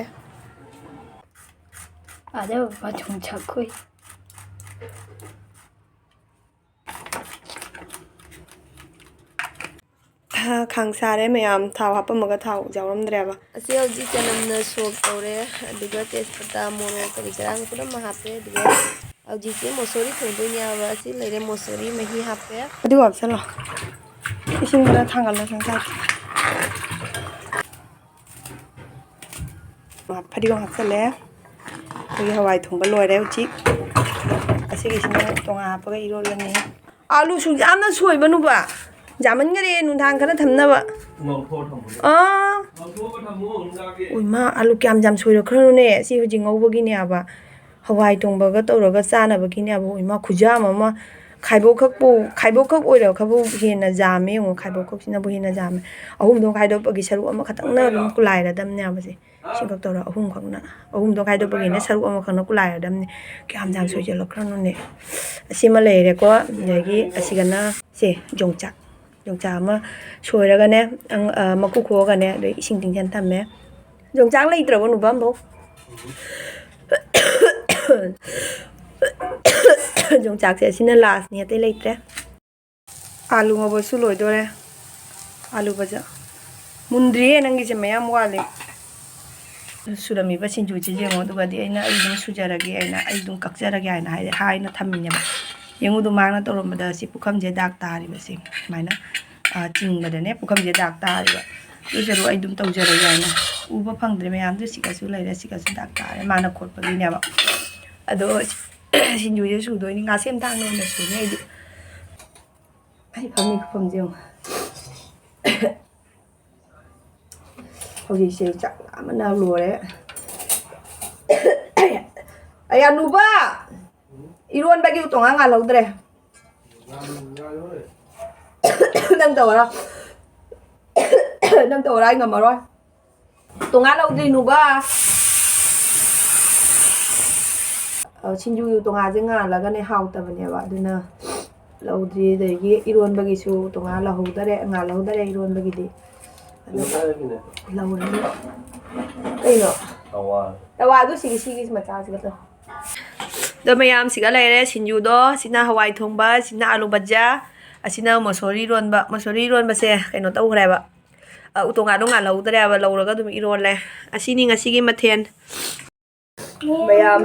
ꯑꯥꯗ ꯕꯥꯊꯔꯨꯝ ꯆꯪꯈꯣꯏ꯫ ꯈꯥꯡ ꯁꯥꯔꯦ ꯃꯌꯥꯝ, ꯊꯥꯎ ꯍꯥꯞꯄꯝꯃꯒ ꯊꯥꯎ ꯌꯥꯎꯔꯝꯗ꯭ꯔꯦꯕ꯫ ꯑꯁꯤ ꯍꯧꯖꯤꯛ ꯆꯅꯝꯅ ꯁꯣꯛ ꯇꯧꯔꯦ, ꯑꯗꯨꯒ ꯇꯦꯖꯄꯇꯥ, ꯃꯣꯔꯣꯛ, ꯀꯔꯤ ꯀꯔꯥ ꯄꯨꯝꯅꯃꯛ ꯍꯥꯞꯄꯦ꯫ ꯑꯗꯨꯒ ꯍꯧꯖꯤꯛꯁꯦ ꯃꯣꯁꯣꯔꯤ ꯊꯣꯡꯗꯣꯏꯅꯦꯕ꯫ ꯑꯁꯤ ꯂꯩꯔꯦ, ꯃꯣꯁꯣꯔꯤ ꯃꯍꯤ ꯍꯥꯞꯄꯦ꯫ ꯑꯗꯨꯒ ꯍꯥꯞꯆꯜꯂꯣ, ꯏꯁꯤꯡ ꯈꯔ ꯊꯥꯡꯒꯠꯂꯣ ꯁꯟꯁꯥꯁꯦ꯫ ꯐꯗꯤꯒꯣꯝ ꯍꯥꯞꯆꯜꯂꯦ꯫ ꯑꯩꯈꯣꯏꯒꯤ ꯍꯋꯥꯏ ꯊꯣꯡꯕ ꯂꯣꯏꯔꯦ ꯍꯧꯖꯤꯛ꯫ ꯑꯁꯤꯒꯤꯁꯤꯅ ꯇꯣꯉꯥꯟ ꯍꯥꯞꯄꯒ ꯏꯔꯣꯜꯂꯅꯤ꯫ ꯑꯥꯂꯨ ꯁꯨꯛ ꯌꯥꯝꯅ ꯁꯣꯏꯕꯅꯨꯕ꯫ ꯌꯥꯝꯃꯟꯈꯔꯦ, ꯅꯨꯡꯗꯥꯡ ꯈꯔ ꯊꯝꯅꯕ꯫ ꯉꯧꯊꯣꯛꯑ ꯊꯝꯃꯨꯅꯦ꯫ ꯑꯥ꯫ ꯉꯧꯊꯣꯛꯑꯒ ꯊꯝꯃꯣ, ꯅꯨꯡꯗꯥꯡꯒꯤ꯫ ꯎꯏꯃꯥ, ꯑꯥꯂꯨ ꯀꯌꯥꯝ ꯌꯥꯝ ꯁꯣꯏꯔꯛꯈ꯭ꯔꯅꯣꯅꯦ꯫ ꯁꯤ ꯍꯧꯖꯤꯛ ꯉꯧꯕꯒꯤꯅꯦꯕ꯫ ꯍꯋꯥꯏ ꯊꯣꯡꯕꯒ ꯇꯧꯔꯒ ꯆꯥꯅꯕꯒꯤꯅꯦꯕ꯫ ꯎꯏꯃꯥ, ꯈꯨꯌꯥꯝ ꯑꯃ꯫ ꯈꯥꯏꯕꯣꯛꯈꯛꯄꯨ, ꯈꯥꯏꯕꯣꯛꯈꯛ ꯑꯣꯏꯔꯒꯕꯨ ꯍꯦꯟꯅ ꯌꯥꯝꯃꯦ ꯌꯦꯡꯉꯣ꯫ ꯈꯥꯏꯕꯣꯛꯈꯛꯁꯤꯅꯕꯨ ꯍꯦꯟꯅ ꯌꯥꯝꯃꯦ꯫ ꯑꯍꯨꯝꯗꯣ ꯈꯥꯏꯗꯣꯛꯄꯒꯤ ꯁꯔꯨꯛ ꯑꯃꯈꯛꯇꯪꯅ ꯑꯗꯨꯝ ꯀꯨꯂꯥꯏꯔꯗꯝꯅꯦꯕꯁꯦ꯫ ꯁꯤꯈꯛ ꯇꯧꯔ ꯑꯍꯨꯝꯈꯛꯅ, ꯑꯍꯨꯝꯗꯣ ꯈꯥꯏꯗꯣꯛꯄꯒꯤꯅꯦ ꯁꯔꯨꯛ ꯑꯃꯈꯛꯅ ꯀꯨꯂꯥꯏꯔꯗꯝꯅꯦ꯫ ꯀꯌꯥꯝ ꯌꯥꯝ ꯁꯣꯏꯖꯜꯂꯛꯈ꯭ꯔꯅꯣꯅꯦ꯫ ꯑꯁꯤꯃ ꯂꯩꯔꯦꯀꯣ꯫ ꯑꯗꯒꯤ ꯑꯁꯤꯒꯅ ꯁꯦ ꯌꯣꯡꯆꯥꯛ꯫ ꯌꯣꯡꯆꯥꯛ ꯑꯃ ꯁꯣꯏꯔꯒꯅꯦ, ꯑꯪ-, ꯑ, ꯃꯀꯨ ꯈꯣꯛꯑꯒꯅꯦ, ꯑꯗꯩ ꯏꯁꯤꯡ ꯇꯤꯡꯁꯤꯟ ꯊꯝꯃꯦ꯫ ꯌꯣꯡꯆꯥꯛ ꯂꯩꯇ꯭ꯔꯕꯣ ꯅꯨꯄꯥꯝꯕꯧ? ꯌꯣꯡꯆꯥꯛꯁꯦ ꯑꯁꯤꯅ ꯂꯥꯁꯅꯤ, ꯑꯇꯩ ꯂꯩꯇ꯭ꯔꯦ꯫ ꯑꯥꯂꯨ ꯉꯧꯕꯁꯨ ꯂꯣꯏꯗꯣꯔꯦ꯫ ꯑꯥꯂꯨ ꯕꯖꯥ-, ꯃꯨꯟꯗ꯭ꯔꯤꯌꯦ, ꯅꯪꯒꯤꯁꯦ ꯃꯌꯥꯝ ꯋꯥꯠꯂꯤ꯫ ꯁꯨꯔꯝꯃꯤꯕ ꯁꯤꯡꯖꯨꯁꯦ ꯌꯦꯡꯉꯣ, ꯑꯗꯨꯒꯗꯤ ꯑꯩꯅ "ꯑꯩ ꯑꯗꯨꯝ ꯁꯨꯖꯔꯒꯦ" ꯍꯥꯏꯅ, "ꯑꯩ ꯑꯗꯨꯝ ꯀꯛꯆꯔꯒꯦ" ꯍꯥꯏꯅ ꯍꯥꯏ-, ꯍꯥꯏꯅ ꯊꯝꯃꯤꯅꯦꯕ꯫ ꯌꯦꯡꯉꯨꯗꯣ, ꯃꯥꯡꯅ ꯇꯧꯔꯝꯕꯗ ꯁꯤ ꯄꯨꯈꯝꯁꯦ ꯗꯥꯛ ꯇꯥꯔꯤꯕꯁꯦ ꯁꯨꯃꯥꯏꯅ꯫ ꯑ, ꯆꯤꯡꯕꯗꯅꯦ ꯄꯨꯈꯝꯁꯦ ꯗꯥꯛ ꯇꯥꯔꯦꯕ꯫ ꯑꯗꯨ ꯁꯔꯨꯛ ꯑꯩ ꯑꯗꯨꯝ ꯇꯧꯖꯔꯒꯦ ꯍꯥꯏꯅ꯫ ꯎꯕ ꯐꯪꯗ꯭ꯔꯦ ꯃꯌꯥꯝꯗꯣ, ꯁꯤꯒꯁꯨ ꯂꯩꯔꯦ, ꯁꯤꯒꯁꯨ ꯗꯥꯛ ꯇꯥꯔꯦ, ꯃꯥꯅ ꯈꯣꯠꯄꯒꯤꯅꯦꯕ꯫ ꯑꯗꯣ ꯁꯤꯡꯖꯨꯁꯦ ꯁꯨꯗꯣꯏꯅꯤ, ꯉꯥ ꯁꯦꯝ ꯊꯥꯡꯅ ꯑꯣꯏꯅ ꯁꯨꯅꯤ ꯑꯩꯗꯤ꯫ ꯑꯩ ꯐꯝꯃꯤ ꯈꯨꯐꯝꯁꯦ ꯌꯦꯡꯉꯣ꯫ ꯍꯧꯖꯤꯛꯁꯦ ꯆꯥꯛ ꯂꯥꯝꯕꯅ ꯂꯣꯏꯔꯦ꯫ ꯑꯩ ꯑꯅꯨꯕ! ꯏꯔꯣꯟꯕꯒꯤ ꯎꯇꯣꯡꯉꯥ ꯉꯥꯜꯍꯧꯗ꯭ꯔꯦ꯫ ꯅꯪ ꯇꯧꯔ꯫ ꯅꯪ ꯇꯧꯔ ꯑꯩ ꯉꯝꯃꯔꯣꯏ꯫ ꯎꯇꯣꯡꯉꯥ ꯂꯧꯗ꯭ꯔꯤ, ꯅꯨꯕ꯫ ꯑ, ꯁꯤꯡꯖꯨꯒꯤ ꯎꯇꯣꯡꯉꯥꯁꯦ ꯉꯥꯜꯂꯒꯅꯦ ꯍꯥꯎꯇꯕꯅꯦꯕ, ꯑꯗꯨꯅ ꯂꯧꯗ꯭ꯔꯤ꯫ ꯑꯗꯒꯤ ꯏꯔꯣꯟꯕꯒꯤꯁꯨ ꯎꯇꯣꯡꯉꯥ ꯂꯧꯍꯧꯗꯔꯦ, ꯉꯥꯜꯍꯧꯗꯔꯦ ꯏꯔꯣꯟꯕꯒꯤꯗꯤ꯫ ꯑꯗꯣ ꯂꯧꯔꯅꯤ꯫ ꯀꯩꯅꯣ? ꯇꯋꯥ꯫ ꯇꯋꯥꯗꯨ ꯁꯤꯒꯤ, ꯁꯤꯒꯤ ꯃꯆꯥꯁꯤꯒ ꯇꯧ꯫ ꯑꯗꯣ ꯃꯌꯥꯝꯁꯤꯒ ꯂꯩꯔꯦ ꯁꯤꯡꯖꯨꯗꯣ꯫ ꯁꯤꯅ ꯍꯋꯥꯏ ꯊꯣꯡꯕ, ꯁꯤꯅ ꯑꯂꯨ ꯚꯖꯤꯌꯥ, ꯑꯁꯤꯅ ꯃꯣꯁꯣꯔꯤ ꯏꯔꯣꯟꯕ꯫ ꯃꯣꯁꯣꯔꯤ ꯏꯔꯣꯟꯕꯁꯦ ꯀꯩꯅꯣ ꯇꯧꯈ꯭ꯔꯦꯕ, ꯑ, ꯎꯇꯣꯡꯉꯥꯗꯣ ꯉꯥꯜꯍꯧꯗ꯭ꯔꯦꯕ, ꯂꯧꯔꯒ ꯑꯗꯨꯝ ꯏꯔꯣꯜꯂꯦ꯫ ꯑꯁꯤꯅꯤ ꯉꯁꯤꯒꯤ ꯃꯊꯦꯜ꯫ ꯃꯌꯥꯝ,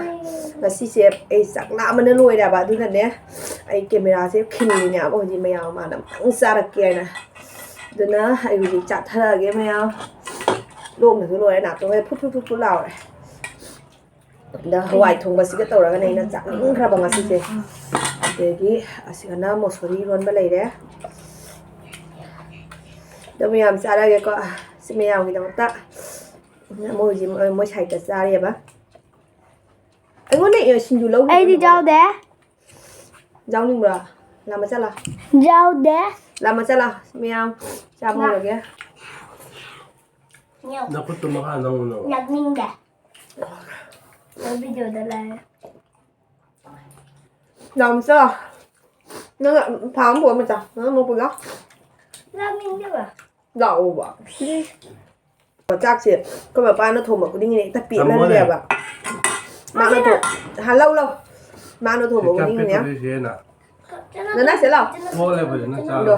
ꯉꯁꯤꯁꯦ ꯑꯩ ꯆꯥꯛ ꯂꯥꯝꯕꯅ ꯂꯣꯏꯔꯦꯕ, ꯑꯗꯨꯅꯅꯦ ꯑꯩ ꯀꯦꯃꯦꯔꯥꯁꯦ ꯈꯤꯜꯂꯤꯅꯦꯕ ꯍꯧꯖꯤꯛ ꯃꯌꯥꯝ ꯃꯃꯥꯡꯗ ꯑꯃꯨꯛꯇꯪ ꯆꯥꯔꯛꯀꯦ ꯍꯥꯏꯅ꯫ ꯑꯗꯨꯅ ꯑꯩ ꯍꯧꯖꯤꯛ ꯆꯥꯊꯔꯛꯑꯒꯦ ꯃꯌꯥꯝ꯫ ꯂꯣꯛꯅꯁꯨ ꯂꯣꯏꯔꯦ, ꯅꯥꯇꯣꯟꯒ ꯐꯨꯠ ꯐꯨꯠ ꯐꯨꯠ ꯐꯨꯠ ꯂꯥꯎꯔꯦ꯫ ꯑꯗ ꯍꯋꯥꯏ ꯊꯣꯡꯕꯁꯤꯒ ꯇꯧꯔꯒꯅꯦ ꯑꯩꯅ ꯆꯥꯅꯤꯡꯈ꯭ꯔꯕ ꯉꯁꯤꯁꯦ꯫ ꯑꯗꯒꯤ ꯑꯁꯤꯒꯅ ꯃꯣꯁꯣꯔꯤ ꯏꯔꯣꯟꯕ ꯂꯩꯔꯦ꯫ ꯑꯗꯣ ꯃꯌꯥꯝ ꯆꯥꯔꯒꯦꯀꯣ꯫ ꯁꯤ ꯃꯌꯥꯝꯒꯤꯗꯃꯛꯇ ꯃꯣꯏ ꯍꯧꯖꯤꯛ ꯃꯣꯏ ꯁꯥꯏꯠꯇ ꯆꯥꯔꯤꯑꯕ꯫ ꯑꯩꯉꯣꯟꯗ ꯁꯤꯡꯖꯨ ꯂꯧꯈꯤꯕ ꯑꯩꯗꯤ ꯅꯉꯣꯟꯗ꯫ ꯌꯥꯎꯗꯦ꯫ ꯌꯥꯎꯅꯤꯡꯕ꯭ꯔꯣ? ꯂꯥꯝꯃ ꯆꯠꯂꯣ꯫ ꯌꯥꯎꯗꯦ꯫ ꯂꯥꯝꯃ ꯆꯠꯂꯣ꯫ ꯃꯌꯥꯝ ꯆꯥꯕ ꯉꯥ꯫ ꯍꯧꯔꯒꯦ꯫ ꯅꯈꯨꯠꯇꯨ ꯃꯈꯥ ꯅꯝꯃꯨꯅꯣ꯫ ꯂꯥꯛꯅꯤꯡꯗꯦ꯫ ꯚꯤꯗꯤꯑꯣꯗ ꯂꯥꯛꯑꯦ꯫ ꯂꯥꯝꯃ ꯆꯠꯂꯣ꯫ ꯅꯪ ꯐꯥ ꯑꯃ ꯄꯨꯔꯛꯑꯣ ꯃꯆꯥ꯫ ꯅꯪ ꯑꯃ ꯄꯨꯔꯛꯑꯣ꯫ ꯂꯥꯛꯅꯤꯡꯗꯦꯕ꯫ ꯂꯥꯛꯑꯣꯕ꯫ ꯆꯥꯛꯁꯦ ꯑꯩꯈꯣꯏ ꯃꯄꯥꯅ ꯊꯣꯡꯕ ꯈꯨꯗꯤꯡꯒꯤꯅꯦ ꯍꯦꯛꯇ ꯄꯦꯠꯍꯜꯂꯦꯕ꯫ ꯃꯥꯅ ꯊꯣꯡ-, ꯍꯥ, ꯂꯧ, ꯂꯧ꯫ ꯃꯥꯅ ꯊꯣꯡꯕ ꯈꯨꯗꯤꯡꯒꯤꯅꯦ꯫ ꯅꯅꯥꯁꯦ ꯂꯥꯎ꯫ ꯑꯗꯣ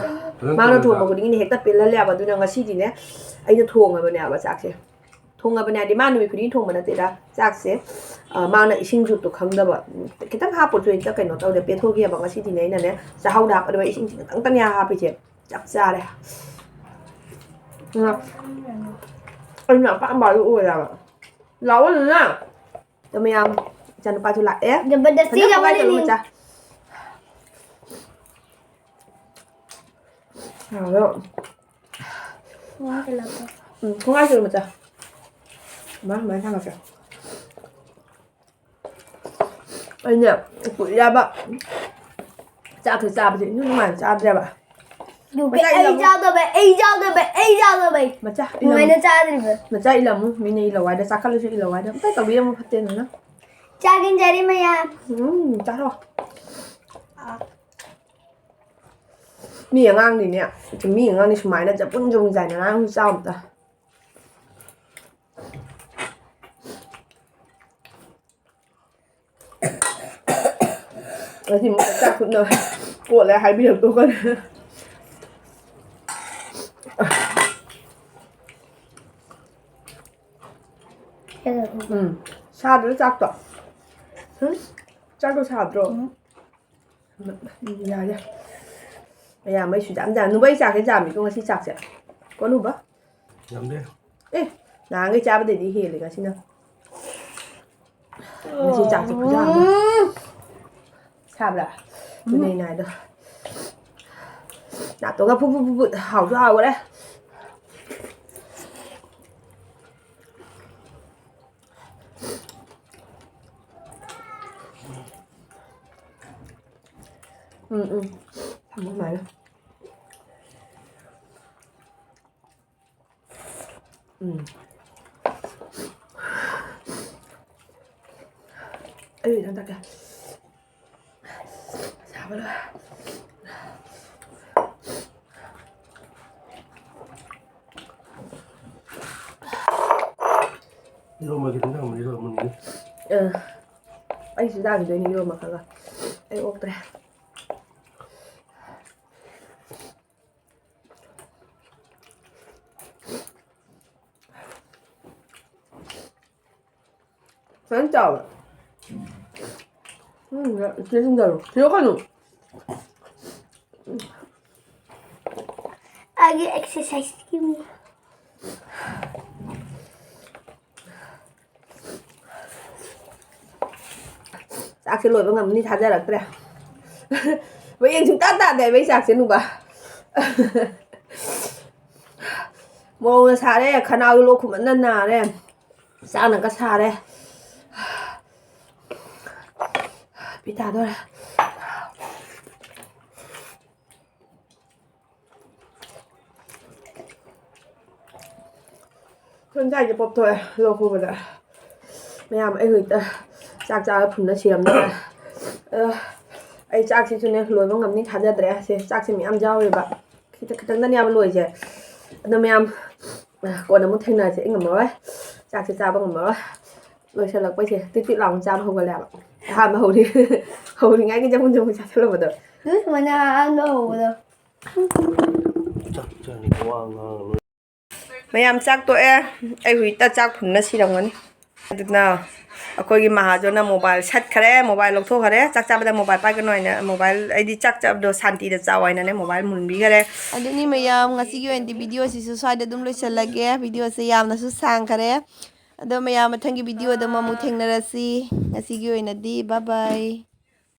ꯃꯥꯅ ꯊꯣꯡꯕ ꯈꯨꯗꯤꯡꯒꯤꯅꯦ ꯍꯦꯛꯇ ꯄꯦꯜꯍꯜꯂꯦꯕ꯫ ꯑꯗꯨꯅ ꯉꯁꯤꯗꯤꯅꯦ ꯑꯩꯅ ꯊꯣꯡꯉꯕꯅꯦꯕ ꯆꯥꯛꯁꯦ꯫ ꯊꯣꯡꯉꯕꯅꯦ ꯍꯥꯏꯗꯤ ꯃꯥ ꯅꯨꯃꯤꯠ ꯈꯨꯗꯤꯡꯒꯤ ꯊꯣꯡꯕ ꯅꯠꯇꯦꯗ ꯆꯥꯛꯁꯦ꯫ ꯑ, ꯃꯥꯅ ꯏꯁꯤꯡꯁꯨ ꯈꯪꯗꯕ, ꯈꯤꯇꯪ ꯍꯥꯞꯄꯁꯨ ꯍꯦꯛꯇ ꯀꯩꯅꯣ ꯇꯧꯗꯦ, ꯄꯦꯠꯊꯣꯛꯈꯤꯑꯕ꯫ ꯉꯁꯤꯗꯤꯅꯦ ꯑꯩꯅꯅꯦ ꯆꯥꯛꯍꯥꯎꯗ ꯍꯥꯞꯄꯗꯕ ꯏꯁꯤꯡꯁꯦ ꯈꯤꯇꯪꯇꯅꯦ ꯍꯥꯞꯄꯤꯁꯦ꯫ ꯆꯞ ꯆꯥꯔꯦ꯫ ꯎꯝ꯫ ꯑꯩꯅ ꯑꯄꯥꯝꯕ ꯑꯗꯨ ꯑꯣꯏꯔꯕ꯫ ꯂꯥꯛꯑꯣ ꯑꯗꯨꯅ꯫ ꯑꯗꯣ ꯃꯌꯥꯝ, ꯏꯆꯥꯅꯨꯄꯥꯁꯨ ꯂꯥꯛꯑꯦ꯫ ꯖꯕꯔꯗꯁꯇꯤ ꯐꯖꯅ ꯌꯥꯝꯃꯜꯂꯤ꯫ ꯐꯨꯒꯥꯏ ꯆꯠꯂꯨ, ꯃꯆꯥ꯫ ꯋꯥ ꯀꯩꯅꯣ ꯇꯧ꯫ ꯎꯝ, ꯐꯨꯒꯥꯏ ꯆꯠꯂꯨ, ꯃꯆꯥ꯫ ꯃꯥ ꯁꯨꯃꯥꯏꯅ ꯊꯥꯡꯒꯠꯀꯦ꯫ ꯑꯩꯅ ꯀꯨꯏꯔꯕ ꯆꯥꯛꯁꯦ ꯆꯥꯕꯁꯦ ꯏꯅꯨꯡ ꯅꯨꯡꯉꯥꯏꯅ ꯆꯥꯗ꯭ꯔꯦꯕ꯫ ꯌꯨꯝ ꯃꯆꯥ ꯑꯩ ꯏꯜꯂꯝꯃꯨ꯫ ꯆꯥꯗꯕ, ꯑꯩ ꯆꯥꯗꯕ, ꯑꯩ ꯆꯥꯗꯕ꯫ ꯃꯆꯥ ꯏꯜꯂꯝꯃꯨ꯫ ꯅꯨꯡꯉꯥꯏꯅ ꯆꯥꯗ꯭ꯔꯤꯕ꯫ ꯃꯆꯥ ꯏꯜꯂꯝꯃꯨ꯫ ꯃꯤꯅ ꯏꯜꯂꯧ ꯍꯥꯏꯗ ꯆꯥꯈꯠꯂꯁꯨ ꯏꯜꯂꯧ ꯍꯥꯏꯗ ꯑꯝꯇ ꯇꯧꯕꯤꯔꯝꯃꯨ ꯐꯠꯇꯦ ꯅꯪꯅ꯫ ꯆꯥꯛ ꯏꯟꯖꯔꯤ ꯃꯌꯥꯝ꯫ ꯎꯝ, ꯆꯥꯔꯣ꯫ ꯃꯤ ꯑꯉꯥꯡꯗꯤꯅꯦ, ꯃꯤ ꯑꯉꯥꯡꯗꯤ ꯁꯨꯃꯥꯏꯅ ꯖꯄꯨꯟ ꯖꯄꯨꯟ ꯆꯥꯏꯅ ꯑꯉꯥꯡꯁꯨ ꯆꯥꯎ ꯑꯝꯇ꯫ ꯉꯁꯤ ꯃꯣꯏ ꯆꯥꯛ ꯐꯨꯠꯅ ꯀꯣꯠꯂꯦ ꯍꯥꯏꯕꯤꯔꯛꯇꯣ ꯀꯔꯤ? ꯎꯝ, ꯁꯥꯗ꯭ꯔꯣ ꯆꯥꯛꯇꯣ? ꯎꯝ? ꯆꯥꯛꯇꯣ ꯁꯥꯗ꯭ꯔꯣ? ꯎꯝ꯫ ꯎꯝ, ꯌꯥꯔꯦ꯫ ꯃꯌꯥꯝ ꯑꯩꯁꯨ ꯌꯥꯝ ꯌꯥꯝ ꯅꯨꯡꯕ ꯑꯩ ꯆꯥꯛꯁꯦ ꯌꯥꯝꯃꯤꯀꯣ ꯉꯁꯤ ꯆꯥꯛꯁꯦ꯫ ꯀꯣꯅꯨꯕ? ꯌꯥꯝꯗꯦ꯫ ꯑꯦ, ꯅꯍꯥꯟꯈꯩ ꯆꯥꯕꯗꯩꯗꯤ ꯍꯦꯜꯂꯦ ꯉꯁꯤꯅ꯫ ꯉꯁꯤ ꯆꯥꯛꯁꯦ ꯈꯨꯌꯥꯝ ꯑꯃ꯫ ꯎꯝ꯫ ꯁꯥꯕ꯭ꯔꯥ? ꯎꯝ꯫ ꯑꯗꯨꯅꯦ ꯑꯩꯅ ꯍꯥꯏꯗꯣ꯫ ꯅꯥꯇꯣꯟꯒ ꯐꯨꯠ ꯐꯨꯠ ꯐꯨꯠ ꯐꯨꯠ ꯍꯥꯎꯁꯨ ꯍꯥꯎꯈꯔꯦ꯫ ꯎꯝ, ꯎꯝ꯫ ꯊꯝꯃꯣ ꯑꯗꯨꯃꯥꯏꯅ꯫ ꯎꯝ꯫ ꯑꯩ ꯏꯊꯟ ꯊꯛꯀꯦ꯫ ꯁꯥꯕ ꯂꯣꯏꯔꯦ꯫ ꯏꯔꯣꯝꯕ ꯈꯤꯇꯪ ꯊꯝꯃꯣ, ꯏꯔꯣꯝꯕ ꯃꯨꯟꯒꯅꯤ꯫ ꯑ, ꯑꯩꯁꯨ ꯆꯥꯈꯤꯗꯣꯏꯅꯤ ꯏꯔꯣꯝꯕ ꯈꯔꯒ꯫ ꯑꯩ ꯑꯣꯛꯇ꯭ꯔꯦ꯫ ꯐꯖꯅ ꯆꯥꯎꯋꯦ꯫ ꯎꯝ, ꯏꯆꯦ ꯁꯤꯡꯗꯔꯣ? ꯁꯤꯗ ꯀꯩꯅꯣ? ꯎꯝ꯫ ꯆꯥꯛꯁꯦ ꯂꯣꯏꯕ ꯉꯝꯅꯤ ꯊꯥꯖꯔꯛꯇ꯭ꯔꯦ꯫ ꯃꯌꯦꯡ ꯁꯨꯡꯇꯥ ꯇꯥꯗꯦ ꯍꯥꯏꯕ ꯑꯩ ꯆꯥꯛꯁꯦ ꯅꯨꯡꯕ꯫ ꯃꯣꯔꯣꯛꯅ ꯁꯥꯔꯦ, ꯈꯅꯥꯎꯒꯤ ꯂꯣꯛ ꯈꯨꯃꯟꯅ ꯅꯥꯔꯦ, ꯆꯥꯅꯒ ꯁꯥꯔꯦ꯫ ꯄꯤ ꯇꯥꯗꯣꯔꯦ꯫ ꯈꯨꯟꯖꯥꯏꯁꯦ ꯄꯣꯞꯊꯣꯛꯑꯦ ꯂꯣꯛ ꯈꯨꯕꯗ꯫ ꯃꯌꯥꯝ ꯑꯩ ꯍꯧꯖꯤꯛꯇ ꯆꯥꯛ ꯆꯥꯕ ꯐꯨꯟꯅ ꯁꯤꯔꯝꯗꯣꯔꯦ꯫ ꯑꯗꯣ ꯑꯩ ꯆꯥꯛꯁꯤꯁꯨꯅꯦ ꯂꯣꯏꯕ ꯉꯝꯅꯤ ꯊꯥꯖꯗ꯭ꯔꯦ꯫ ꯁꯦ ꯆꯥꯛꯁꯦ ꯃꯌꯥꯝ ꯌꯥꯎꯔꯦꯕ꯫ ꯈꯤꯇꯪ ꯈꯤꯇꯪꯗꯅꯦꯕ ꯂꯣꯏꯁꯦ꯫ ꯑꯗꯣ ꯃꯌꯥꯝ, ꯑ, ꯀꯣꯟꯅ ꯑꯃꯨꯛ ꯊꯦꯡꯅꯔꯁꯦ꯫ ꯑꯩ ꯉꯝꯃꯔꯣꯏ꯫ ꯆꯥꯛꯁꯦ ꯆꯥꯕ ꯉꯝꯃꯔꯣꯏ꯫ ꯂꯣꯏꯁꯤꯜꯂꯛꯄꯩꯁꯦ ꯇꯤꯛ ꯇꯤꯛ ꯂꯥꯎꯅ ꯆꯥꯕ ꯍꯧꯒꯠꯂꯦꯕ꯫ ꯑꯍꯥꯟꯕ ꯍꯧꯔꯤ-, ꯍꯧꯔꯤꯉꯩꯒꯤ ꯖꯃꯨꯟ ꯖꯃꯨꯟ ꯆꯥꯁꯤꯜꯂꯨꯕꯗꯣ꯫ ꯅꯣꯏ ꯁꯨꯃꯥꯏꯅ ꯑꯍꯥꯟꯕ ꯍꯧꯕꯗꯣ꯫ ꯆꯥꯛ ꯆꯥꯅꯤꯡꯕ ꯋꯥ ꯉꯥꯡ ꯂꯣꯏ꯫ ꯃꯌꯥꯝ ꯆꯥꯛ ꯇꯣꯛꯑꯦ꯫ ꯑꯩ ꯍꯧꯖꯤꯛꯇ ꯆꯥꯛ ꯐꯨꯟꯅ ꯁꯤꯔꯝꯒꯅꯤ꯫ ꯑꯗꯨꯅ ꯑꯩꯈꯣꯏꯒꯤ ꯃꯍꯥꯖꯣꯟꯅ ꯃꯣꯕꯥꯏꯜ ꯁꯠꯈꯔꯦ, ꯃꯣꯕꯥꯏꯜ ꯂꯧꯊꯣꯛꯈꯔꯦ꯫ ꯆꯥꯛ ꯆꯥꯕꯗ ꯃꯣꯕꯥꯏꯜ ꯄꯥꯏꯒꯅꯨ ꯍꯥꯏꯅ ꯃꯣꯕꯥꯏꯜ, ꯑꯩꯗꯤ ꯆꯥꯛ ꯆꯥꯕꯗꯣ ꯁꯥꯟꯇꯤꯗ ꯆꯥꯎ ꯍꯥꯏꯅꯅꯦ ꯃꯣꯕꯥꯏꯜ ꯃꯨꯟꯕꯤꯈꯔꯦ꯫ ꯑꯗꯨꯅꯤ ꯃꯌꯥꯝ, ꯉꯁꯤꯒꯤ ꯑꯣꯏꯅꯗꯤ ꯚꯤꯗꯤꯑꯣꯁꯤꯁꯨ ꯁ꯭ꯋꯥꯏꯗ ꯑꯗꯨꯝ ꯂꯣꯏꯁꯤꯜꯂꯒꯦ꯫ ꯚꯤꯗꯤꯑꯣꯁꯦ ꯌꯥꯝꯅꯁꯨ ꯁꯥꯡꯈꯔꯦ꯫ ꯑꯗꯣ ꯃꯌꯥꯝ ꯃꯊꯪꯒꯤ ꯚꯤꯗꯤꯑꯣꯗ ꯑꯃꯨꯛ ꯊꯦꯡꯅꯔꯁꯤ꯫ ꯉꯁꯤꯒꯤ ꯑꯣꯏꯅꯗꯤ bye bye꯫